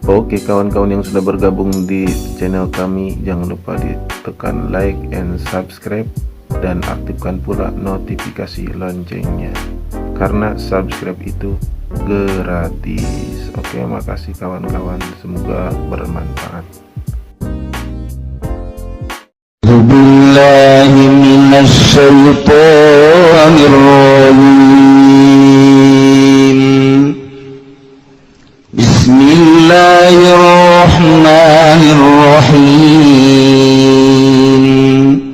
Oke kawan-kawan yang sudah bergabung di channel kami, jangan lupa ditekan like and subscribe dan aktifkan pula notifikasi loncengnya, karena subscribe itu gratis. Oke, makasih kawan-kawan, semoga bermanfaat. Billahi minasyaitonir rajim. Bismillahirrahmanirrahim.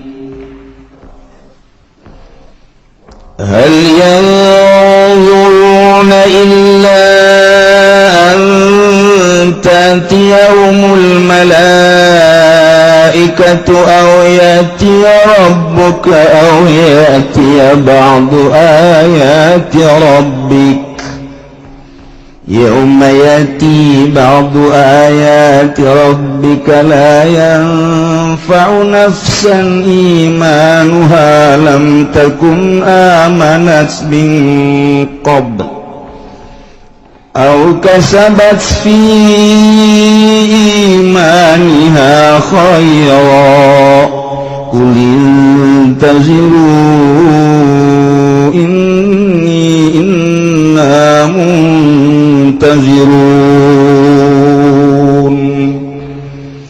Hal yanzuruna illa an ta'tiyahumul malaikatu aw ya'tiya rabbuka aw ya'tiya ba'du ayati rabbik. Yauma ya'ti ba'du ayati rabbika la yanfa'u nafsan imanuha lam takun amanat min qabl aw kasabat fi imaniha khayran. Qul intaziru inni inna muntazirun.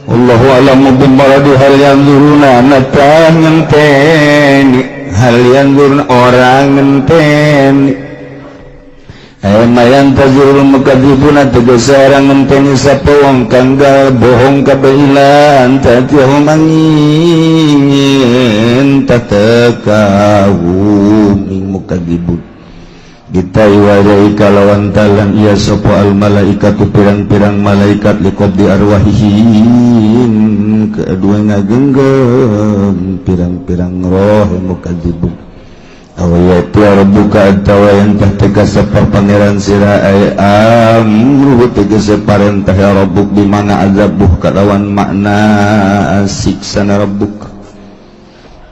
Allahu a'lamu bimuradi. Hal yanzuruna natah ngenteni, hal yanzuruna orang ngenteni, ay yantazirul mukadzibuna tegese orang ngenteni sapa wong kang bohong kabeh tatihum angin tatakahum ing mukadzibun ditai wajai kalawan talan ia sapa al malaikatu pirang-pirang malaikat liqabdi arwahihim kedua ngagenggam pirang-pirang roh mukadzibun. Awayati rabbuka atawa yang teka sapa pangeran sira ay amru tegese parentah ya rabbuk di mana azabuh kalawan makna siksana rabbuk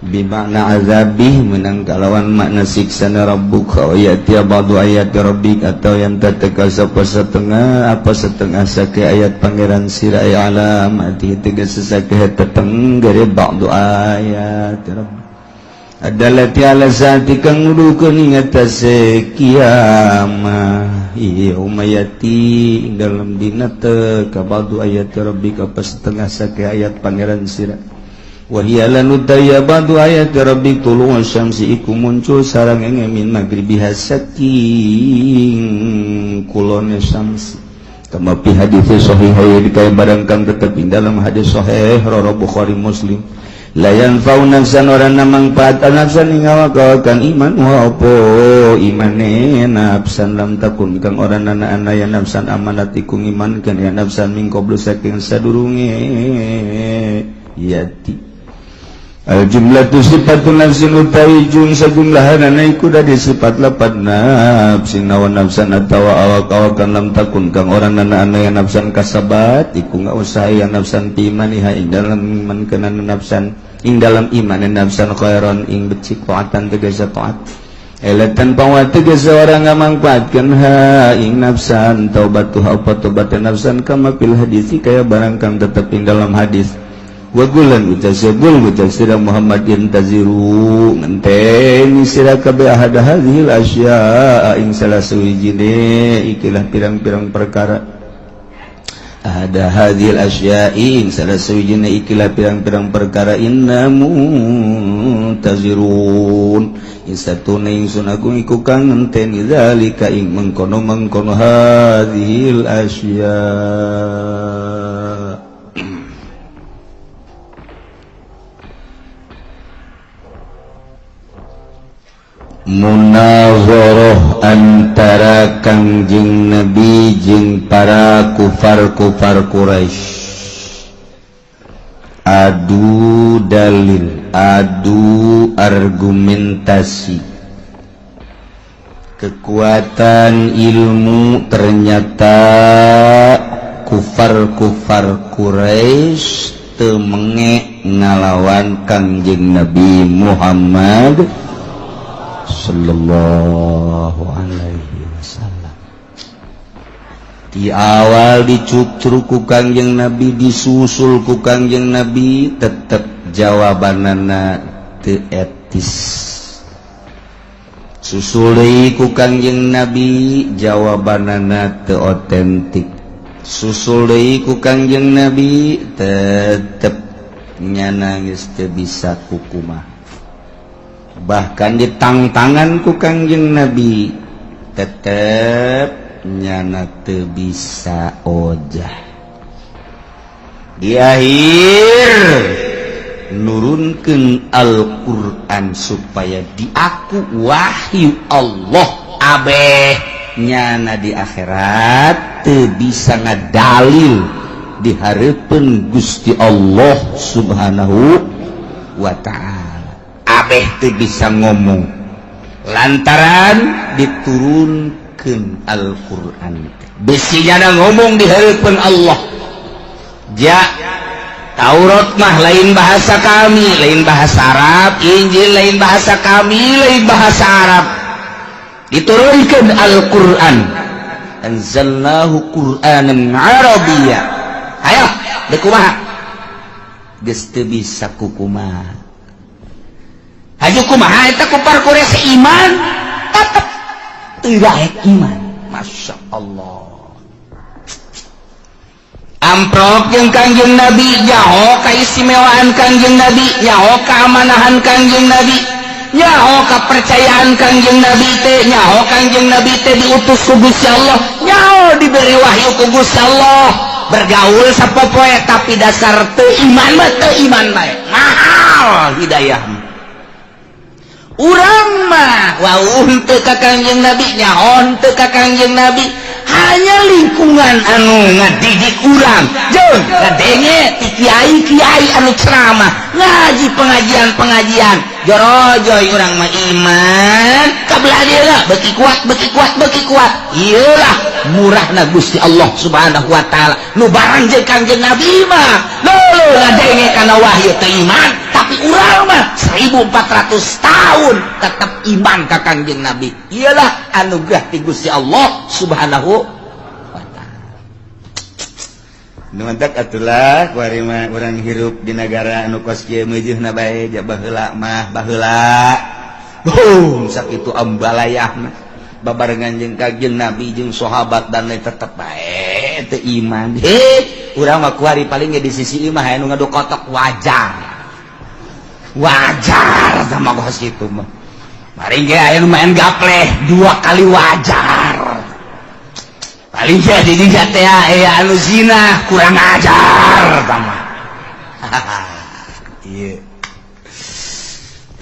bimakna azabih menang kalawan makna siksana rabbuk. Awayati ba'du ayat rabbik atau yang teka sapa setengah apa setengah sake ayat pangeran sira ay alamati tegese sake tetenggere ba'du ayat rabbik adalah tiala saat kang ngudukeun ing atase kiamah yauma yati ing dalem dina teu ba'du ayat rabbika apa setengah sake ayat pangeran sira. Wa hiya lan utaya ba'du ayat rabbik tulu syamsi iku muncul sareng min magribiha saking kulone syamsi kama fi hadis sahih dikaya barang kang tetep ing dalam hadis sahih rawi Bukhari Muslim. La yanfa'u nafsan ora mangfaat nafsan ing awak-awakan iman wa apa imane nafsan lam takun kang ora ana ya nafsan amanat iku ngimankeun ya nafsan min qablu saking sadurunge yati. Al jumlatu sifatun nafsin utawi jum sajumlahanana iku dadi sifat lapat nafsin nawan nafsan atawa awak-awakan lam takun kang ora ana ya nafsan kasabat iku ngausaha ya nafsan imaniha ing dalam iman kana nafsan ing dalam iman nafsan khairan ing becik taatan tegese taat elatan pawa tegese ora ngamangfaatkeun ha ing nafsan taubatuha apa tobat nafsan kama fil hadisi kaya barang kang tetep ing dalam hadis. Wa gulan utasabul utasira Muhammad yantaziru ngenteni sira kabeh ahad hadhil asya ing salah sawijine ikilah pirang-pirang perkara ahad hadhil asya ing salah sawijine ikilah pirang-pirang perkara inna muntazirun insatune ingsun aku iku kang ngenteni zalika ing mengkono-mengkono hadhil asya. Munazarah antara Kangjeng Nabi jeung para kufar-kufar Quraisy. Adu dalil, adu argumentasi. Kekuatan ilmu ternyata kufar-kufar Quraisy teu menge ngalawan Kangjeng Nabi Muhammad sallallahu alaihi wasallam. Di awal dicukcruk ku Kangjeng Nabi, disusul ku Kangjeng Nabi, tetep jawabanana teu etis. Susul deui ku Kangjeng Nabi, jawabanana teu otentik. Susul deui ku Kangjeng Nabi, tetep nyana geus teu bisa kukumaha. Bahkan ditangtangan ku Kangjeng Nabi, tetep nyana teu bisa ojah. Di akhir nurunkeun Al-Qur'an supaya diaku wahyu Allah abeh nyana di akhirat teu bisa ngadalil di hareupeun Gusti Allah Subhanahu wa ta'ala. Abeh teu bisa ngomong lantaran diturunkeun Al-Qur'an. Bisi nyana ngomong di hareupeun Allah. Ja Taurat mah lain bahasa kami, lain bahasa Arab, Injil lain bahasa kami, lain bahasa Arab. Diturunkan Al-Qur'an. Anzalnahu Qur'anan Arabiyya. Ayo, deuk kumaha? Geus teu bisa kukumaha. Haju kumaha eta kupar Quraisy iman, tetep teu daek iman. Masya Allah. Amprok jeung Kangjeng Nabi, nyaho kaistimewaan Kangjeng Nabi, nyaho keamanahan Kangjeng Nabi, nyaho kepercayaan Kangjeng Nabi teh, nyaho Kangjeng Nabi teh diutus ku Gusti Allah, nyaho diberi wahyu ku Gusti Allah. Bergaul sapopoe tapi dasar teu iman mah teu iman bae. Mahal hidayah. Urang mah wauh teu ka Kangjeng Nabi, nyaho teu ka Kangjeng Nabi, hanya lingkungan anu ngadidik urang jeung ngadenge ti kiai-kiai anu ceramah ngaji pengajian-pengajian jorojoy urang mah iman kabelah dieuna beuki kuat beuki kuat beuki kuat. Ieulah murahna Gusti Allah Subhanahu wa taala nu barang jeung Kangjeng Nabi mah leuh ngadenge kana wahyu teu iman, tapi urang mah 1400 tahun tetap iman ka Kangjeng Nabi. Iyalah anugerah ti Gusti Allah Subhanahu wa taala. Nu mantak atulah kuari mah urang hirup di negara anu kos kieu meujeuna bae ja baheula mah baheula. Boom sakitu ambalayahna babarengan jeung Kangjeng Nabi jeung sahabat dan lain tetep bae teu iman. Heh, urang mah kuari paling ge di sisi imah anu ngadu kotok wajar. Wajar sama kos kitu mah. Paling ge aya nu main gapleh dua kali wajar. Paling ge di dinya teh aya anu zina kurang ajar tama. Ieu.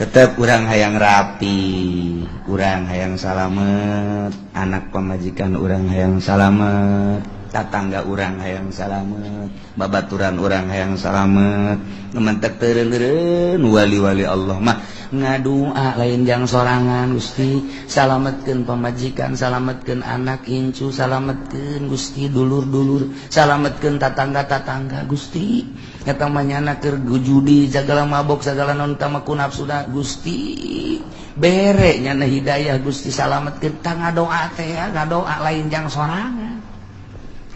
Tetep urang hayang rapi, urang hayang salamet, anak pamajikan urang hayang salamet, tatangga urang hayang salamet, babaturan urang hayang salamet. Nu mantek teureun-eureun wali-wali Allah mah ngadua lain jang sorangan. Gusti salametkeun pamajikan, salametkeun anak incu, salametkeun Gusti dulur-dulur, salametkeun tatangga-tatangga Gusti. Eta mah nyana keur judi sagala mabok sagala non tama ku nafsuna Gusti bere nyana hidayah Gusti salametkeun. Tah ngadoa teh ngadoa lain jang sorangan.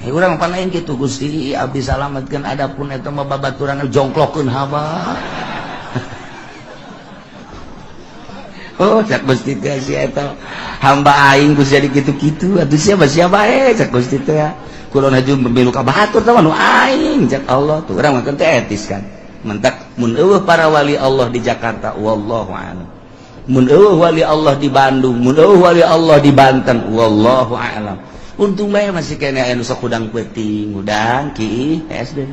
Hei urang pan lain kitu Gusti abdi salametkeun, adapun eta mah babaturan jongklokeun haba. Oh cak Gusti teh si eta hamba aing geus jadi kitu-kitu atuh siapa siapa bae cak Gusti teh kulon haju milu ka batur teh nu aing cak Allah tuh. Urang mah teh etis kan. Mentak mun eueuh para wali Allah di Jakarta wallahu a'lam, mun eueuh wali Allah di Bandung, mun eueuh wali Allah di Banten wallahu a'lam. Untung bae masih kene aya nu sok hudang peuting, hudang ki SD.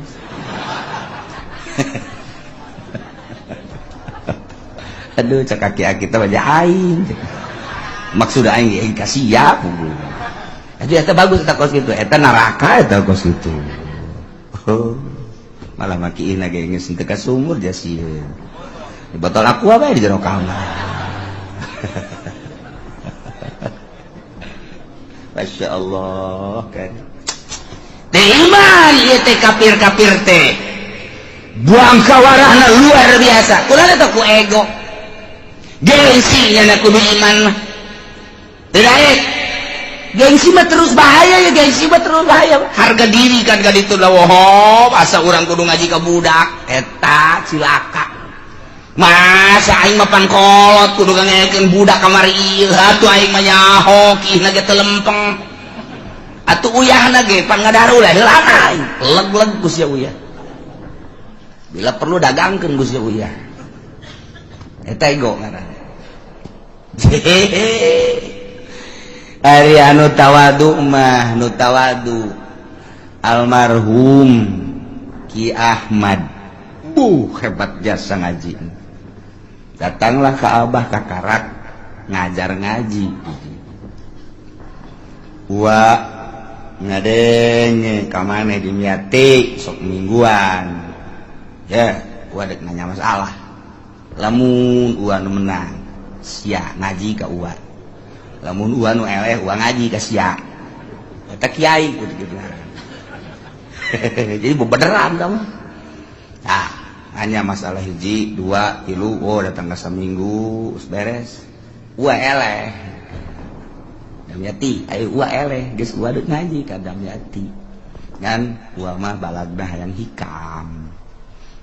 Aduh cak aki-aki teh wajah aing. Maksud aing ge kasiap. Jadi eta bagus eta kos kitu, eta neraka eta kos kitu. Oh, malah makiina ge geus teu ka sumur jasieun. Di botol aqua bae di jero kamar. Masya Allah kan. Teh iman ieu teh kafir-kafir teh. Buang kawarahna luar biasa. Kunaon eta ku ego. Gengsi nya kudu iman mah. Teu daek. Gengsi mah terus bahaya ya, gengsi mah terus bahaya. Harga diri kan ka ditu lah, woho, asa urang kudu ngaji ka budak eta cilaka. Masa aing mah pangkolot kudu ngangekeun budak kamari ieu, atuh aing mah nyaho kihna ge teu lempeng. Atuh uyahna ge pan ngadarul heula aing. Leg-leg ku sia uyah. Bila perlu dagangkeun ku sia uyah. Eta ego ngaranna. Ari anu tawadu mah nu tawadu almarhum Ki Ahmad. Hebat jasa ngaji. Datanglah ke Abah ka Karak ngajar ngaji. Wa ngadenge ka maneh dimiati sok mingguan. Ya, wa dek nanya masalah. Lamun ua nu menang, sia ngaji ka ua. Lamun ua nu eleh, ua ngaji ka sia. Eta kiai kitu ngaran. Jadi bebeneran kamu. Nah, hanya masalah hiji, dua, tilu, oh datang ke seminggu, beres. Ua eleh. Damyati, ayo ua eleh, geus ua deuk ngaji ka Damyati. Ngan ua mah balagna hayang hikam.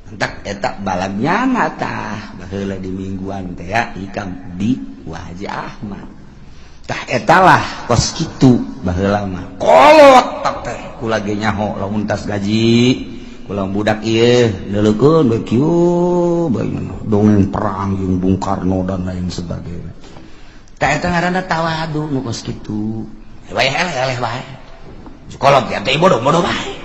Entak eta balagnya tah baheula di mingguan teh ya hikam di Wa Haji Ahmad. Tah etalah kos kitu baheula mah. Kolot teh kula ge nyaho lamun tas gaji kula budak ieu neuleukeun we kieu bae dongeng perang jeung Bung Karno dan lain sebagainya. Tah eta ngaranna tawadu nu kos kitu. Bae eleh-eleh bae. Kolot ya teh bodoh-bodoh bae.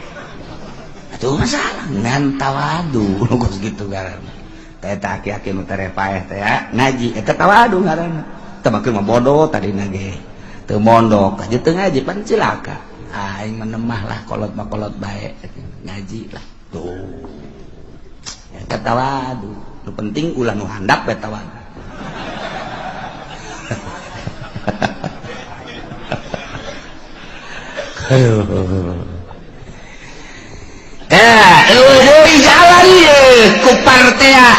Atuh masalah ngan tawadu nu kos kitu ngaranna. Tah eta aki-aki nu tere paeh teh ya ngaji eta tawadu ngaranna. Teu make mah bodoh tadina ge. Teu mondok aja teu ngaji pan cilaka. Aing menemah lah kolot mah kolot bae ngaji lah. Tuh. Eta tawadu. Nu penting ulah nu handap bae tawadu. Aduh. Deui jalan ieu ku partea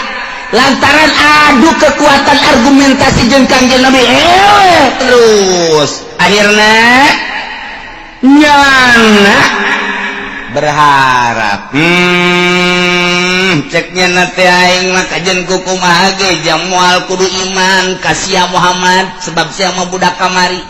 lantaran adu kekuatan argumentasi jeung Kangjeng Nabi terus akhirna nyana berharap ceknya na teh aing mah kajen ku kumaha ge jang moal kudu iman ka sia Muhammad sebab sia mah budak kamari.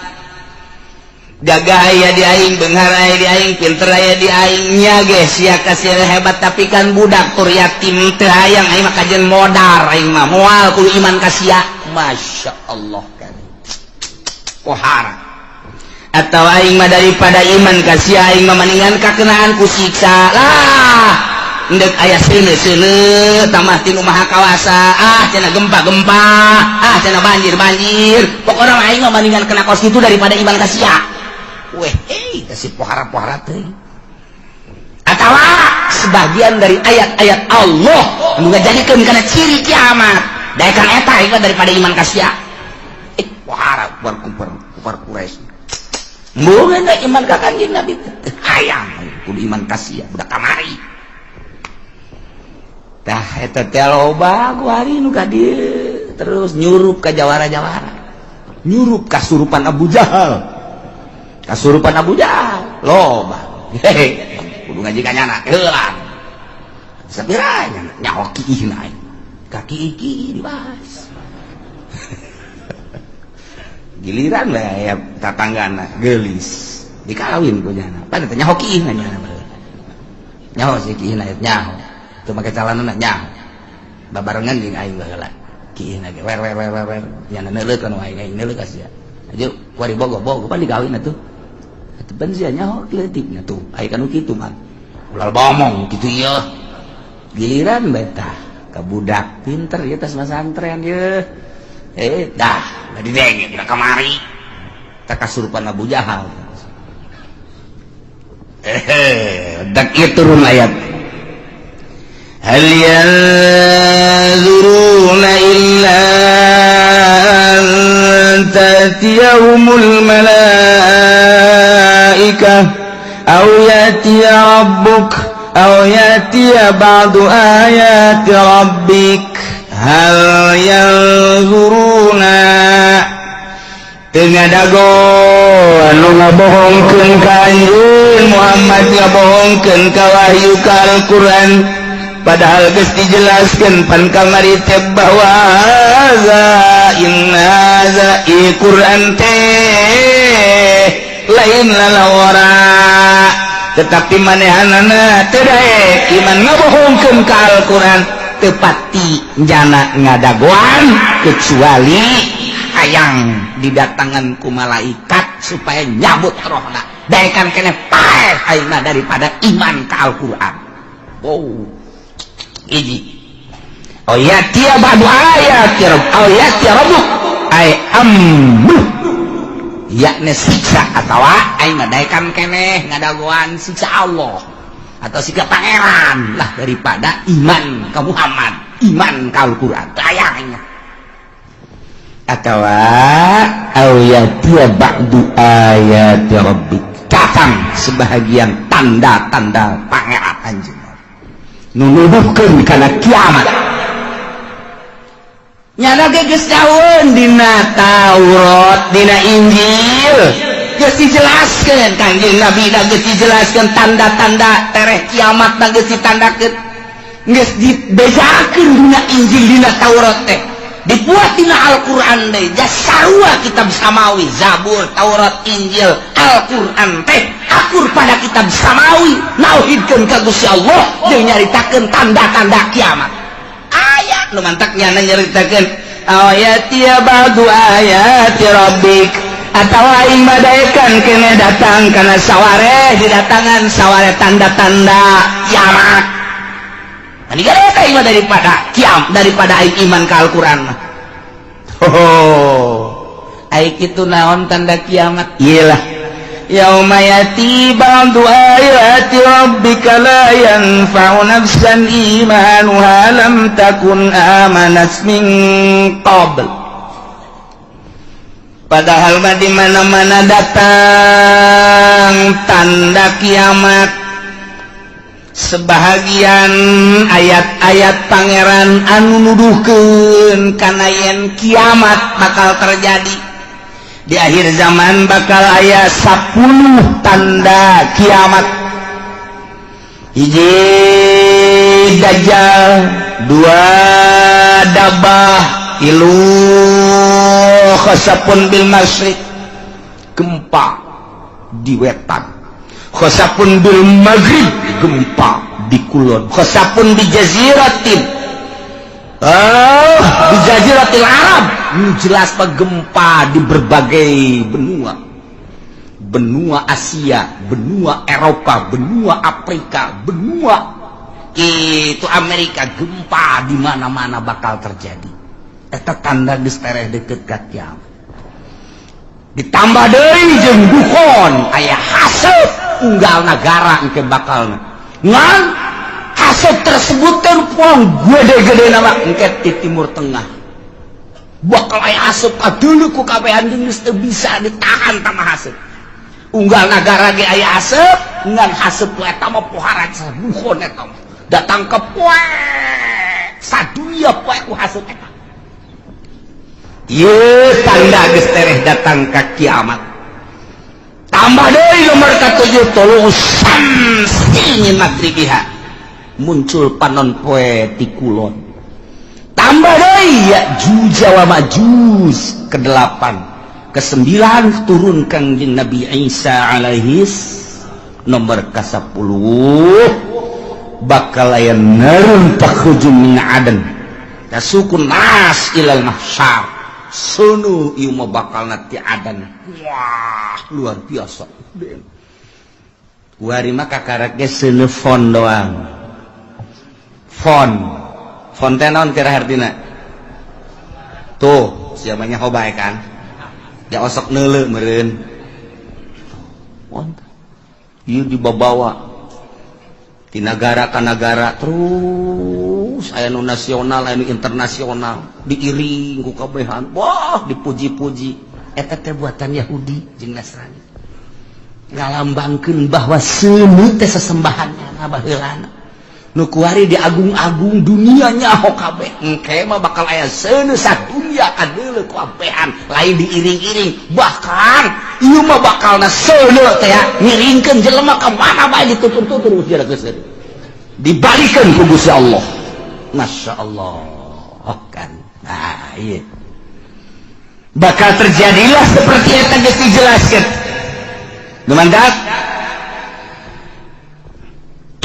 Gagah aya di aing, beunghar aya di aing, pinter aya di aing nya ge sia ka sia hebat tapi kan budak tur yatim teu hayang aing mah kajen modar aing mah moal kudu iman ka sia. Masya Allah kan. Kohara. Atau aing mah daripada iman ka sia aing mah maningan kakenaan ku siksa lah. Endek aya seuneu-seuneu tamah ti nu maha kawasa, ah cenah gempa-gempa, ah cenah banjir-banjir. Pokona aing mah maningan kena kos kitu daripada iman ka sia. Weh, kasih pohara-pohara teh. Atawa sebagian dari ayat-ayat Allah nu ngajadikeun kana ciri kiamat. Daekan eta ieu daripada iman ka sia. Pohara kupar Quraisy. Mbuh iman ka Kanjeng Nabi teh hayang kudu iman ka sia budak kamari. Tah eta teh loba ku hari nu ka dieu terus nyurup ka jawara-jawara. Nyurup kasurupan Abu Jahal. Kasurupan Abu Jahal loba. Hehe, kudu ngaji ka nyana heula. Sapira nyana nyaho kiihna aing. Kaki iki dibahas. Giliran lah ya tatanggana geulis. Dikawin ku nyana. Pan teh nyaho kiihna nyana baheula. Nyaho si kiihna nyaho. Teu make calanana nyaho. Babarengan jeung aing baheula. Kiihna ge wer wer wer wer nyana neuleuh kana aing aing neuleuh ka sia. Aja kuari bogo-bogo pan dikawin atuh. Atuh sia nyaho leutikna tuh aya kanu kitu mah ulah bomong kitu ieu giliran betah ka budak pinter ieu tas masantren ieu dah didenge budak kamari tah kasurupan Abu Jahal dak ieu turun ayat hal yanzuruna illa an ta'tiyahumul malaikah aw ya'tiya rabbuk aw ya'tiya ba'du ayati rabbik hal yanzuruna Teu ngadago anu ngabohongkeun ka anjeun Muhammad, ngabohongkeun ka wahyu, ka Al-Qur'an, padahal geus dijelaskeun pan kamari teh bahwa haza inna haza i Qur'an teh lain lalawara, tetapi manehanana teu daek iman, ngabohongkeun ka Al-Qur'an. Tepati jana ngadagoan kecuali hayang didatangan ku malaikat supaya nyabut rohna. Daekan kene paeh ayeuna daripada iman ka Al-Qur'an. Oh, hiji, oh ya tia ba'du ayat ya rabb, oh ya tia rabbuk ay amru, yakni siksa atawa aing ngadaekan keneh ngadagoan siksa Allah atau siksa pangeran lah daripada iman ke Muhammad, iman ke Al-Quran tayangnya, atau au yatia ba'du ayati rabbik, datang sebahagian tanda-tanda pangeran anjeun nunuduhkeun kana kiamat. Nyana ge geus daun dina Taurat, dina Injil geus dijelaskeun, Kangjeng Nabi da geus dijelaskeun tanda-tanda tereh kiamat, da geus ditandakeun, geus dibejakeun dina Injil, dina Taurat teh, dibuat dina Al-Qur'an deui. Sarua kitab samawi, Zabur, Taurat, Injil, Al-Qur'an teh akur pada kitab samawi, nauhidkeun ka Gusti Allah jeung nyaritakeun tanda-tanda kiamat. Aya nu mantak nyana nyaritakeun ayati ba'du ayati rabbik, atawa aing badaekan kene datang kana saware, didatangan saware tanda-tanda kiamat. Tadi kan aing mah daripada kiam, daripada aing iman ka Al-Qur'an mah. Oh, aing kitu naon tanda kiamat? Iyalah, yauma yati ba'du ayati rabbika la yanfa'u nafsan imanuha lam takun amanat min qabl. Padahal mah di mana-mana datang tanda kiamat, sebahagian ayat-ayat pangeran anu nuduhkeun kana yen kiamat bakal terjadi di akhir zaman, bakal aya 10 tanda kiamat. Hiji, dajjal. Dua, dabah. Tilu, khasapun bil masyriq, gempa di wetan. Khasapun bil maghrib, gempa di kulon. Khasapun di jaziratin, oh, di jaziratil Arab. Ini jelas pak, gempa di berbagai benua, benua Asia, benua Eropa, benua Afrika, benua itu Amerika, gempa di mana-mana bakal terjadi. Eta tanda geus tereh deket ka kiamat. Ditambah deui jeung dukon, aya haseup unggal nagara engke bakalna. Ngan haseup tersebut teh pong gede-gede nama engke di Timur Tengah. Bakal aya haseup kadeuleu ku kabehan jeung geus teu bisa ditahan tama haseup. Unggal nagara ge aya haseup, ngan haseup ku eta mah pohara dukon eta mah. Datang ke poe sadunya poe ku haseup eta. Ieu tanda geus tereh datang ka kiamat. Tambah deui nomor katujuh, tulu samsi min magribiha, muncul panon poe ti kulon. Tambah deui Ya'juj wa Ma'juj kedelapan, kesembilan turun Kangjeng Nabi Isa alaihis, nomor ke-10 bakal aya narun takhruju min adan tasukun nas ilal mahsyar. Sunu ieu mah bakal ti adan. Wah, luar biasa. Kuari mah kakarak ge seuneu fon doang. Fon. Fon teh naon kira hartina? Tuh, siapanya hobae kan? Ya osok neuleu meureun. Ieu dibabawa di nagara ka nagara terus, aya nu nasional, aya nu internasional, diiring ku kabehan, wah, dipuji-puji. Eta teh buatan Yahudi jeung Nasrani, ngalambangkeun bahwa seuneu teh sesembahannya baheulana. Nu kuari di agung-agung dunia nyaho kabeh. Engke mah bakal aya seuneu sadunya kadeuleu kabehan, lain diiring-iring. Bahkan ieu mah bakalna seuneu teh ngiringkeun jelema ka mana bae ditutur-tutur geus geus. Dibalikeun ku Gusti Allah. Masya Allah kan. Nah, iya. Bakal terjadilah seperti yang tadi dijelaskan. Gemandak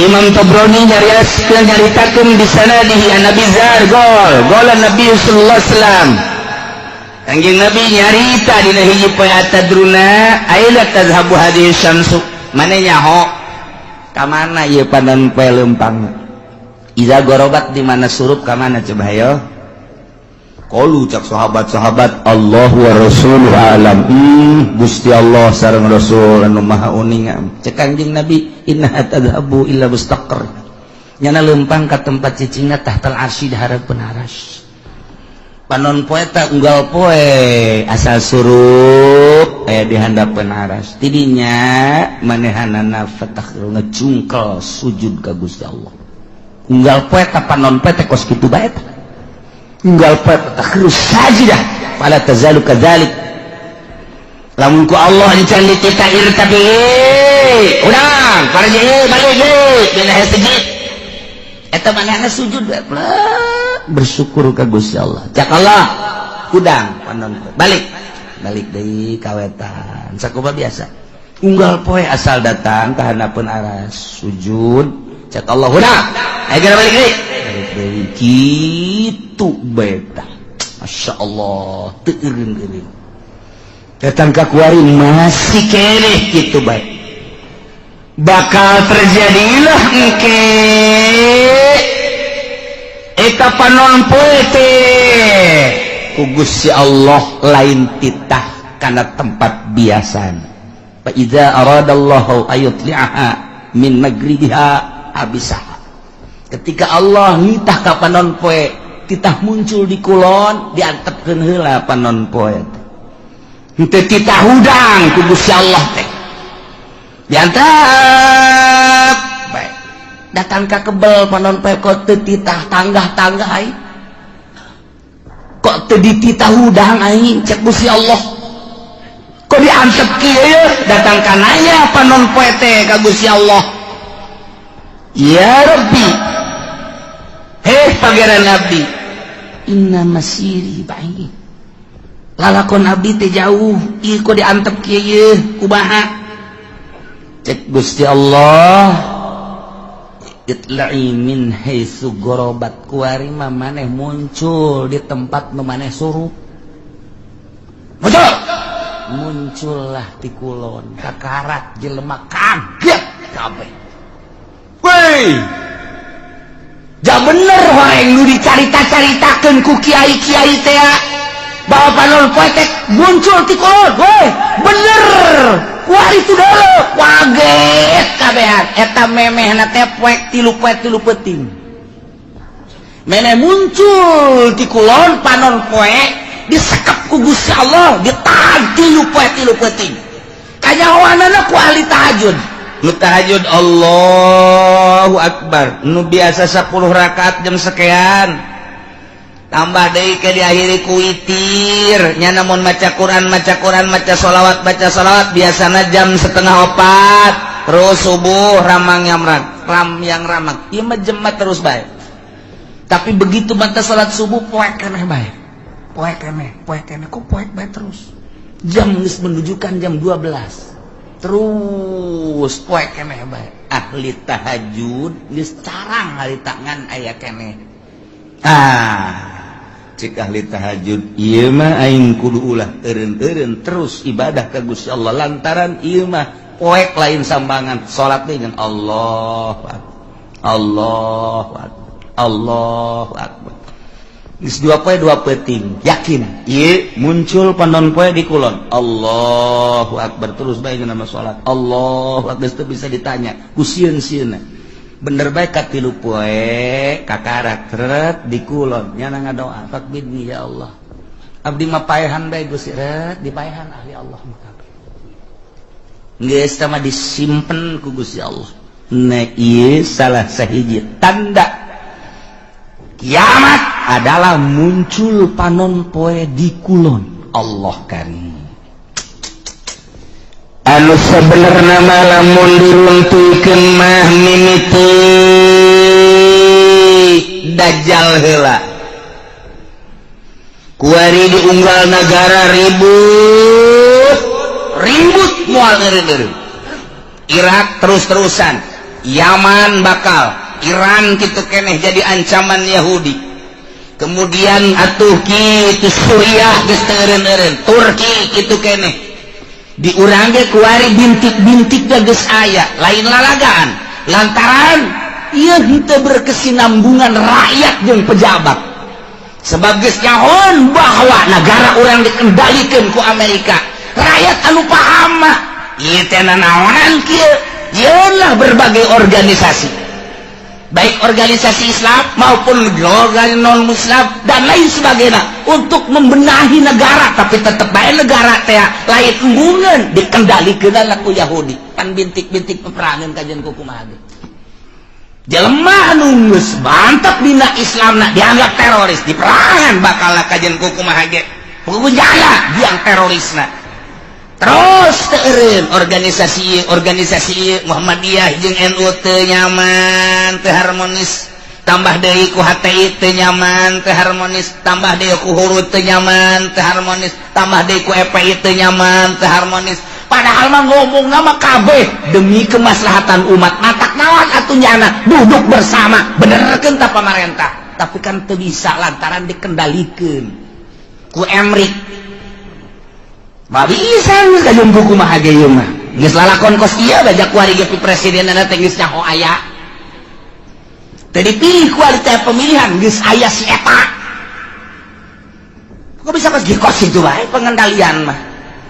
Imam Tabrani nyariaskeun nyaritakeun di sanadihi an Nabi Zar gol gola Nabi sallallahu alaihi wasallam. Kanjeng Nabi nyarita dina hiji poe atadruna aina tadhhabu hadhihi syamsu. Mane nyaho ka mana ieu panon poe leumpang? Iza gorobat di mana surup ka mana coba hayo? Qalu cak sahabat-sahabat Allah wa rasuluhu alam. Gusti Allah sareng Rasul anu maha uninga. Cek Kanjeng Nabi innaha tadhhabu illa mustaqar. Nyana leumpang ka tempat cicingna tahtal arsy di hareupeun aras. Panon poe ta unggal poe asal surup aya di handapeun aras. Tidinya manehanana fatah ngecungkel sujud ka Gusti Allah. Unggal poe ta panon poe teh kos kitu bae tah. Unggal poe takhru sajidah fala tazalu kadzalik. Lamun ku Allah encan ditita irtabi urang parji balik dina sujud eta manehna sujud bersyukur ka Gusti Allah. Cak Allah kudang panon balik balik deui ka wetan sakumaha biasa. Unggal poe asal datang ka handapeun aras sujud cak Allah hudang ayo geura balik deui balik deui kitu beta. Masya Allah teu eureun-eureun datang ka kuari masih keneh kitu bae. Bakal terjadilah engke eta panon poe teh ku Gusti Allah lain titah kana tempat biasana. Fa iza aradallahu ayutli'aha min magribiha abisaha. Ketika Allah nitah ka panon poe titah muncul di kulon diantepkeun heula panon poe teh. Henteu titah hudang ku Gusti Allah teh. Diantep bae. Datang ka kebel panon poe kok teu titah tanggah-tanggah aing. Kok teu dititah hudang aing cek Gusti Allah. Kok diantep kieu datang ka nanya panon poe teh ka Gusti Allah. Ya Rabbi, hei pangeran abdi, inna masiri ba'id. Lalakon abdi teh jauh, ieu kok diantep kieu kumaha? Cek Gusti Allah, itla'i min haitsu gharabat kuari mah maneh muncul di tempat nu maneh surup. Muncul. Muncullah ti kulon, kakarak jelema kaget kabeh. Woi, ja bener wae nu dicarita-caritakeun ku kiai-kiai teh bahwa panon poe teh muncul ti kulon. Woi, bener. Kuari tu dulu kaget kabehan eta memehna teh poek tilu poe tilu peuting. Memeh muncul ti kulon panon poe disekep ku Gusti Allah ditahan tilu poe tilu peuting. Kanyahoanana ku ahli tahajud. Nu tahajud Allahu Akbar. Nu biasa 10 rakaat jam sekian. Tambah deui ke diakhiri ku witir. Nya namun maca Quran, maca Quran, maca sholawat, baca sholawat biasana jam 3:30. Terus subuh ramang yang ram yang ramang. Ieu mah jemat terus bae. Tapi begitu mata salat subuh poek keneh bae. Poek keneh, poek keneh, kok poek bae terus. Jam geus menunjukkan jam 12. Terus poek keneh bae. Ahli tahajud geus carang ahli tangan aya keneh. Ah, cek ahli tahajud ieu mah aing kudu ulah eureun-eureun terus ibadah ka Gusti Allah lantaran ieu mah poek lain sambangan salat dengan Allahu Akbar. Allahu Akbar. Allahu Akbar. Geus dua poe dua peuting, yakin ieu muncul panon poe di kulon. Allahu Akbar terus bae nama salat. Allahu Akbar geus teu bisa ditanya ku sieun-sieunna. Bener bae ka tilu poe kakarak tret di kulon nya ngadoa fakbidni ya Allah. Abdi mah paehan bae Gusti ret dipaehan ahli Allah mah kabeh. Geus teh mah disimpen ku Gusti Allah. Nah, ieu salah sahiji tanda kiamat adalah muncul panon poe di kulon. Allah karim. Anu sebenarnya lamun diruntuhkeun mah mimiti Dajjal heula. Kuari di unggal negara ribut ribut, moal eureun. Irak terus-terusan, Yaman bakal, Iran gitu keneh jadi ancaman Yahudi. Kemudian atuh kitu Suriah geus teu eureun-eureun, Turki kitu keneh. Di urang ge kuari bintik-bintik geus aya, lain lalagaan lantaran ieu henteu berkesinambungan rakyat jeung pejabat. Sebab geus nyahoan bahwa negara urang dikendalikan ku Amerika, rakyat anu paham mah ieu teh nanaonan kieu. Lah, berbagai organisasi, baik organisasi Islam maupun organisasi non Muslim dan lain sebagainya, untuk membenahi negara, tapi tetap baik negara teh lain embungan, dikendalikan ku Yahudi. Kan bintik-bintik peperangan kajian kumaha ge. Jelema anu geus mantap dina Islam na dianggap teroris, diperangan bakal kajian kumaha ge. Penjara yang terorisna terus teureun. Organisasi organisasi Muhammadiyah jeung NU teu nyaman, teu harmonis, tambah deui ku HTI teu nyaman, teu harmonis, tambah deui ku Hurud teu nyaman, teu harmonis, tambah deui ku FPI teu nyaman, teu harmonis. Padahal mah ngomong nama kabeh demi kemaslahatan umat. Matak naon atuh nyana duduk bersama, benerkeun ta pamarentah, tapi kan teu bisa lantaran dikendalikeun ku Emrik. Ba bisa geus buku mah ge ieu mah. Geus lalakon kos ieu bajak kuari ge presidenna teh geus nyaho aya. Teu dipilih kualitas pemilihan geus aya si eta. Kok bisa kos kos itu bae pengendalian mah.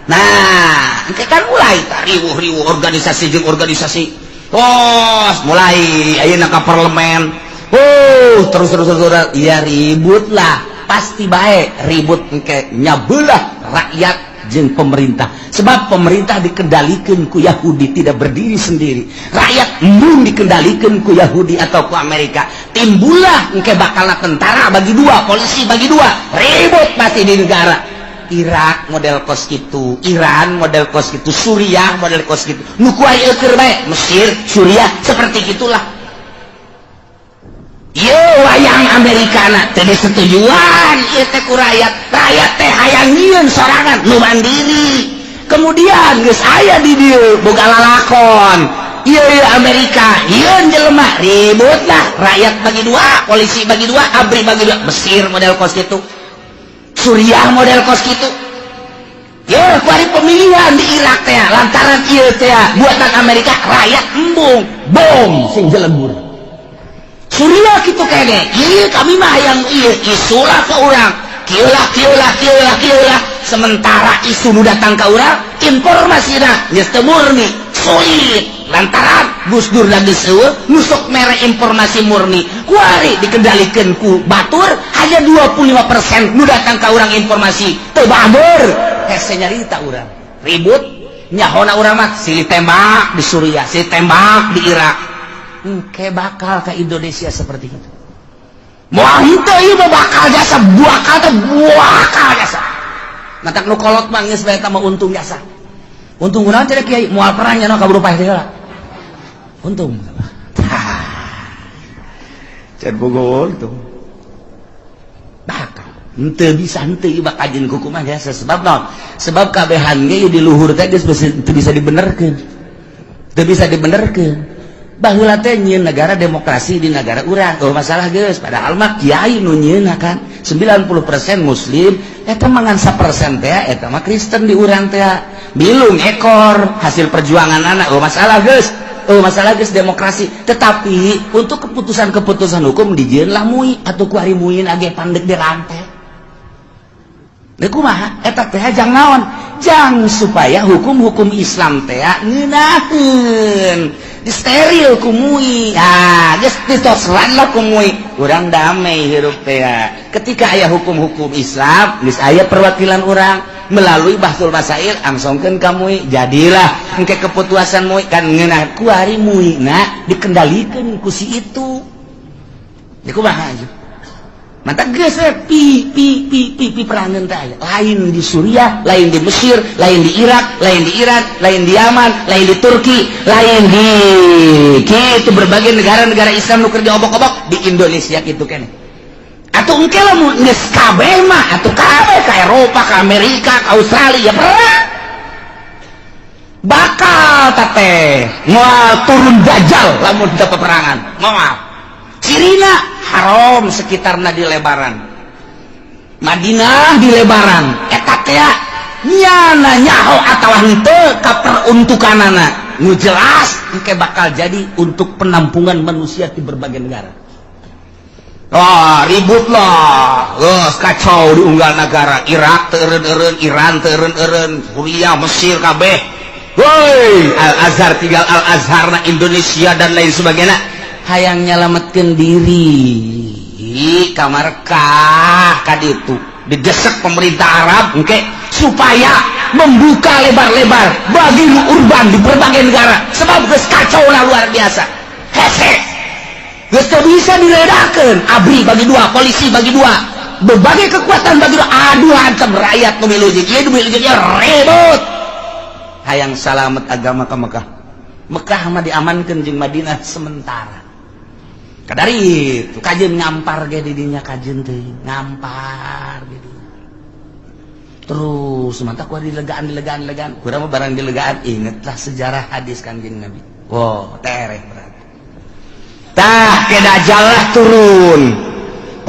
Nah, engke kan mulai riwuh-riwuh organisasi jeung organisasi. Tos mulai ayeuna ka parlemen. Oh, terus terus terus ya ribut lah. Pasti bae ribut engke nyabelah rakyat jeung pemerintah, sebab pemerintah dikendalikan ku Yahudi, tidak berdiri sendiri. Rakyat embung dikendalikan ku Yahudi atau ku Amerika. Timbullah engke bakal tentara bagi dua, polisi bagi dua, ribut pasti di negara. Irak model kos gitu, Iran model kos gitu, Suriah model kos gitu, nu kuari bae Mesir, Suriah seperti gitulah. Yo wayang Amerikana teu disetujuan ieu teh ku rakyat. Rakyat teh hayang nyieun sorangan nu mandiri. Kemudian geus aya di dieu boga lalakon ieu ieu Amerika nyieun jelema, ribut lah, rakyat bagi dua, polisi bagi dua, ABRI bagi dua. Mesir model kos gitu, Suriah model kos gitu. Ya, kuari pemilihan di Irak teh lantaran ieu teh buatan Amerika, rakyat embung, bom sing jelebur. Suriah gitu kene, iya kami mah yang iya isulah ke orang, kieu lah, kieu lah, kieu lah, kieu lah. Sementara isu nu datang ke urang, informasi dah geus teu murni, sulit lantaran Gus Dur lagi seueuh nusuk mere informasi murni. Kuari dikendalikan ku batur, hanya 25% nu datang ke urang informasi teu bager, hese nyarita urang ribut. Nyahona urang mah silih tembak di Suriah, silih tembak di Irak. Engke bakal ke Indonesia seperti itu. Moal henteu ieu mah, bakal jasa, bakal teh bakal jasa. Matak nu kolot mah geus bae mah untung jasa. Untung kunaon cenah kiai? Moal perang nya kaburu paeh heula. Untung. Can bogo untung. Bakal. Henteu bisa henteu ieu bakal jeung kumaha jasa, sebab naon? Sebab kabehan ge di luhur teh geus teu bisa dibenerkeun. Teu bisa dibenerkeun. Baheula teh nyieun negara demokrasi di negara urang, oh masalah geus, padahal mah kiai nu nyieunna kan 90% muslim, eta mah ngan 1% teh eta mah Kristen di urang teh. Bilung ekor hasil perjuangan anak, oh masalah geus, oh masalah geus demokrasi. Tetapi untuk keputusan-keputusan hukum dijieun lah MUI atau ku ari MUI age pandek dirantai. Deuk kumaha eta teh jang naon? Jang supaya hukum-hukum Islam teh ngeunaheun. Di steril ku MUI. Ah, geus ditosran lah ku MUI. Urang damai hirup teh. Ketika aya hukum-hukum Islam, geus aya perwakilan urang melalui Bahtsul Masail angsongkeun ka MUI. Jadilah engke keputusan MUI kan ngeunah kuari MUI na dikendalikeun ku si itu. Ya kumaha aja. Mata geus pi pi pi pi pi perangan teh aya. Lain di Suriah, lain di Mesir, lain di Irak, lain di Iran, lain di Yaman, lain di Turki, lain di kitu berbagai negara-negara Islam nu keur diobok-obok di Indonesia kitu keneh. Atuh engke lamun geus kabeh mah atuh kabeh ka Eropa, ka Amerika, ka Australia ya perang. Bakal teh moal turun dajjal lamun teu peperangan. Moal. Cirina haram sekitarna di lebaran, Madinah di lebaran eta teh nyana nyaho atawa henteu ka peruntukanana nu jelas engke bakal jadi untuk penampungan manusia di berbagai negara. Wah, ribut lah, geus kacau di unggal negara. Irak teu eureun-eureun, Iran teu eureun-eureun, Suriah, Mesir kabeh. Woi, Al Azhar tinggal Al Azhar na Indonesia dan lain sebagainya. Hayang nyalametkeun diri ka Makkah ka ditu didesak pemerintah Arab engke supaya membuka lebar-lebar bagi nu urban di berbagai negara sebab geus kacau lah luar biasa hese geus teu bisa diredakeun. ABRI bagi dua, polisi bagi dua, berbagai kekuatan bagi dua, aduh hantem rakyat nu milu jeung ieu nu milu jeung ieu ribut. Hayang salamet agama ka Mekah. Mekah mah diamankeun jeung Madinah sementara. Kadari itu kajeun ngampar ge di dinya kajeun teh ngampar gitu. Terus mantap kuah dilegaan dilegaan dilegaan. Kurang mah barang dilegaan ingetlah sejarah hadis Kanjeng Nabi. Wow, tereh berarti. Tah ke dajjal lah turun.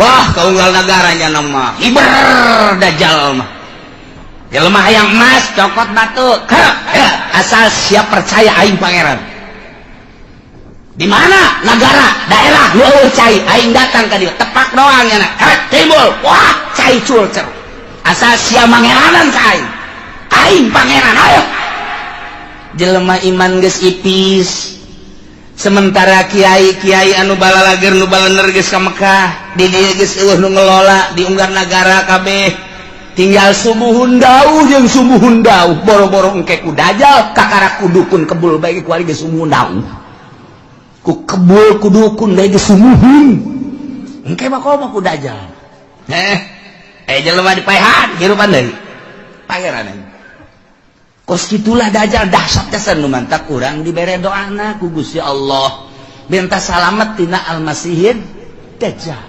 Wah, kaunggal negaranya nama hiber dajjal mah. Jelema hayang emas cokot batu. Asal siap percaya aing pangeran. Di mana negara daerah lu eueuh cai aing datang ka dieu tepak doang nya timbul wah cai culcer asal sia mangeranan ka aing aing pangeran ayo jelema iman geus ipis sementara kiai-kiai anu balalager nu balener geus ka Mekah di dieu geus eueuh nu ngelola di unggar nagara kabeh tinggal sumuhun dauh jeung sumuhun dauh boro-boro engke ku dajjal kakara ku dukun kebul bae kuari geus sumuhun dauh ku kebul ku dukun bae geus sumuhun engke mah komo ku dajjal jelema dipaehan hirupan deui pangeran kos kitulah dajjal dahsyat pisan nu mantak urang dibere doana ku Gusti Allah minta salamet tina Almasihid Dajjal.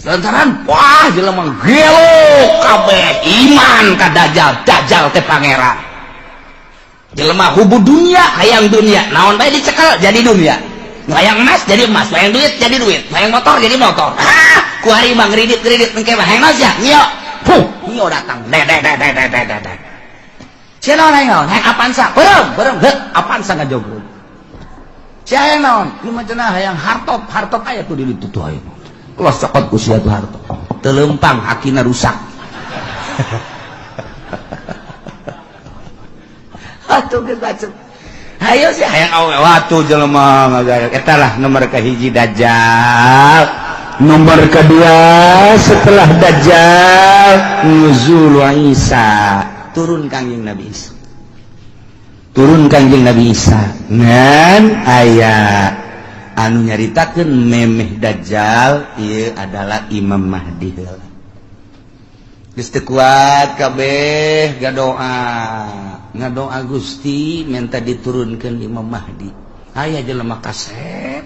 Lantaran wah jelema gelo kabeh iman ka dajjal, dajjal teh pangeran. Jelema hubu dunia hayang dunia naon bae dicekel jadi dunia, hayang emas jadi emas, hayang duit jadi duit, hayang motor jadi motor. Ah, ku hari mah ngridit-ngridit engke mah hayang naon sia ngio puh ngio datang de de de de de de de sia naon hayang naon hayang Avanza beureum beureum heuh Avanza ngajogrog sia hayang naon ieu mah cenah hayang hartop hartop aya tuh di ditu tuh aya los cokot ku sia tuh hartop teu leumpang hakina rusak. Atuh geus bacem. Hayo sih hayang awe watu jelema ngagaya. Eta lah nomor kahiji dajjal. Nomor kedua setelah dajjal nuzul Isa, turun Kangjeng Nabi Isa. Turun Kangjeng Nabi Isa. Ngan aya anu nyaritakeun memeh dajjal ieu adalah Imam Mahdi heula. Geus teu kuat kabeh gadoa. Ngadoa Gusti minta diturunkan Imam Mahdi. Aya jelema kasep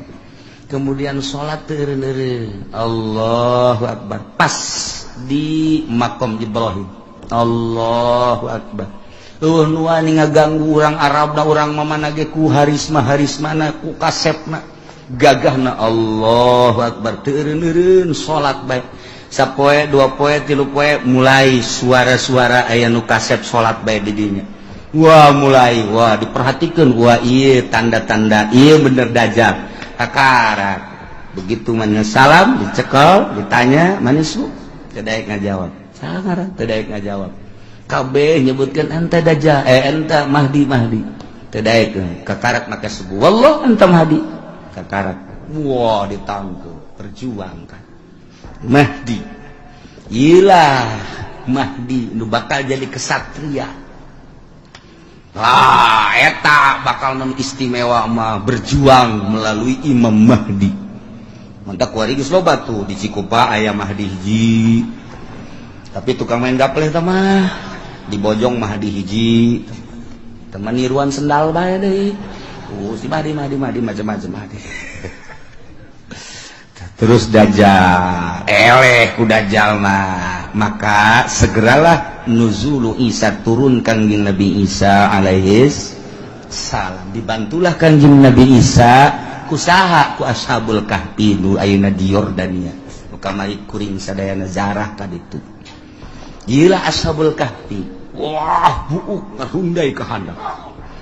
kemudian salat teu eureun-eureun. Allahu akbar. Pas di makom Ibrahim. Allahu akbar. Eueuh nu wani ngaganggu urang Arabna urang mamana ge ku harisma-harismana ku kasepna gagahna. Allahu akbar teu eureun-eureun salat bae. Sapoe, dua poe, tilu poe mulai suara-suara aya nu kasep salat bae di dinya. Wah mulai wah diperhatikan wah iya tanda-tanda iya bener dajjal kakarak begitu mana salam dicekel ditanya manisu teu daek ngajawab saha teu daek ngajawab kabeh nyebutkeun ente dajjal ente Mahdi Mahdi Teu daekeun kakarak make subuh. Wallah anta Mahdi. Kakarak. Wah, ditangkep, perjuangkan. Mahdi. Ilah Mahdi nu bakal jadi kesatria. Lah eta bakal nu istimewa mah berjuang melalui Imam Mahdi. Mantak kuari geus loba tuh di Cikupa aya Mahdi hiji. Tapi tukang main gapleh tah mah di Bojong Mahdi hiji. Teman niruan sendal bae deui. Si Mahdi Mahdi Mahdi macam-macam Mahdi. Terus Dajjal, eleh ku Dajjal mah. Maka segeralah nuzulu Isa, turun Kangjeng Nabi Isa alaihis salam. Dibantulah Kangjeng Nabi Isa kusaha ku Ashabul Kahfi nu ayeuna di Yordania. Nu kamari kuring sadayana zarah ka ditu. Gila Ashabul Kahfi. Wah, buuk ngarundai ka handap.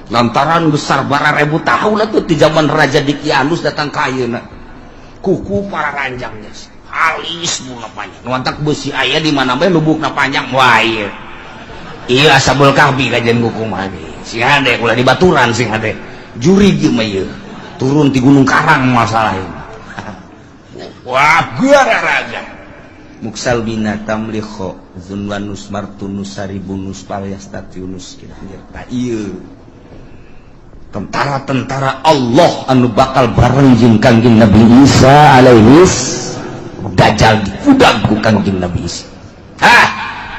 Lantaran besar bara ribu tahun atuh di zaman Raja Dikianus datang ka ayeuna. Kuku para ranjangnya halis bunga panjang. Nuantak besi aya di mana bae lubukna panjang. Wah ieu. Ieu Ashabul Kahfi kajian kuku mah. Sing hade ulah dibaturan sing hade. Juri ieu mah ieu. Turun di Gunung Karang masalah ieu. Wah, gara raja. Muksal bina tamlikho zunwanus martunus saribunus palyastatiunus kira-kira ieu. Tentara-tentara Allah anu bakal bareng jeung Kangjeng Nabi Isa alaihis Dajjal diudag ku Kangjeng Nabi Isa. Hah,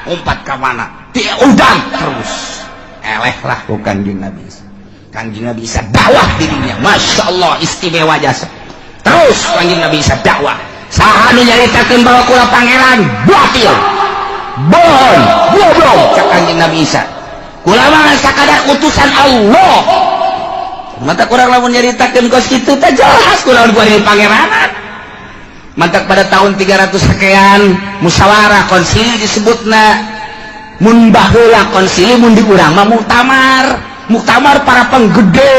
umpat ka mana? Diudag terus. Eleh lah ku Kangjeng Nabi Isa. Kangjeng Nabi Isa dakwah dirinya. Masya Allah istimewa jasa. Terus Kangjeng Nabi Isa dakwah. Saha nu nyaritakeun bahwa kula pangeran batil. Bohong, goblok cak Kangjeng Nabi Isa. Kula mah sakadar utusan Allah. Mata kurang lamun nyaritakeun kos kitu teh jelas kula kuari pangeranan. Mantak pada tahun 300 sekian musyawarah konsili disebutna mun baheula konsili mun di urang mah muktamar, muktamar para penggede.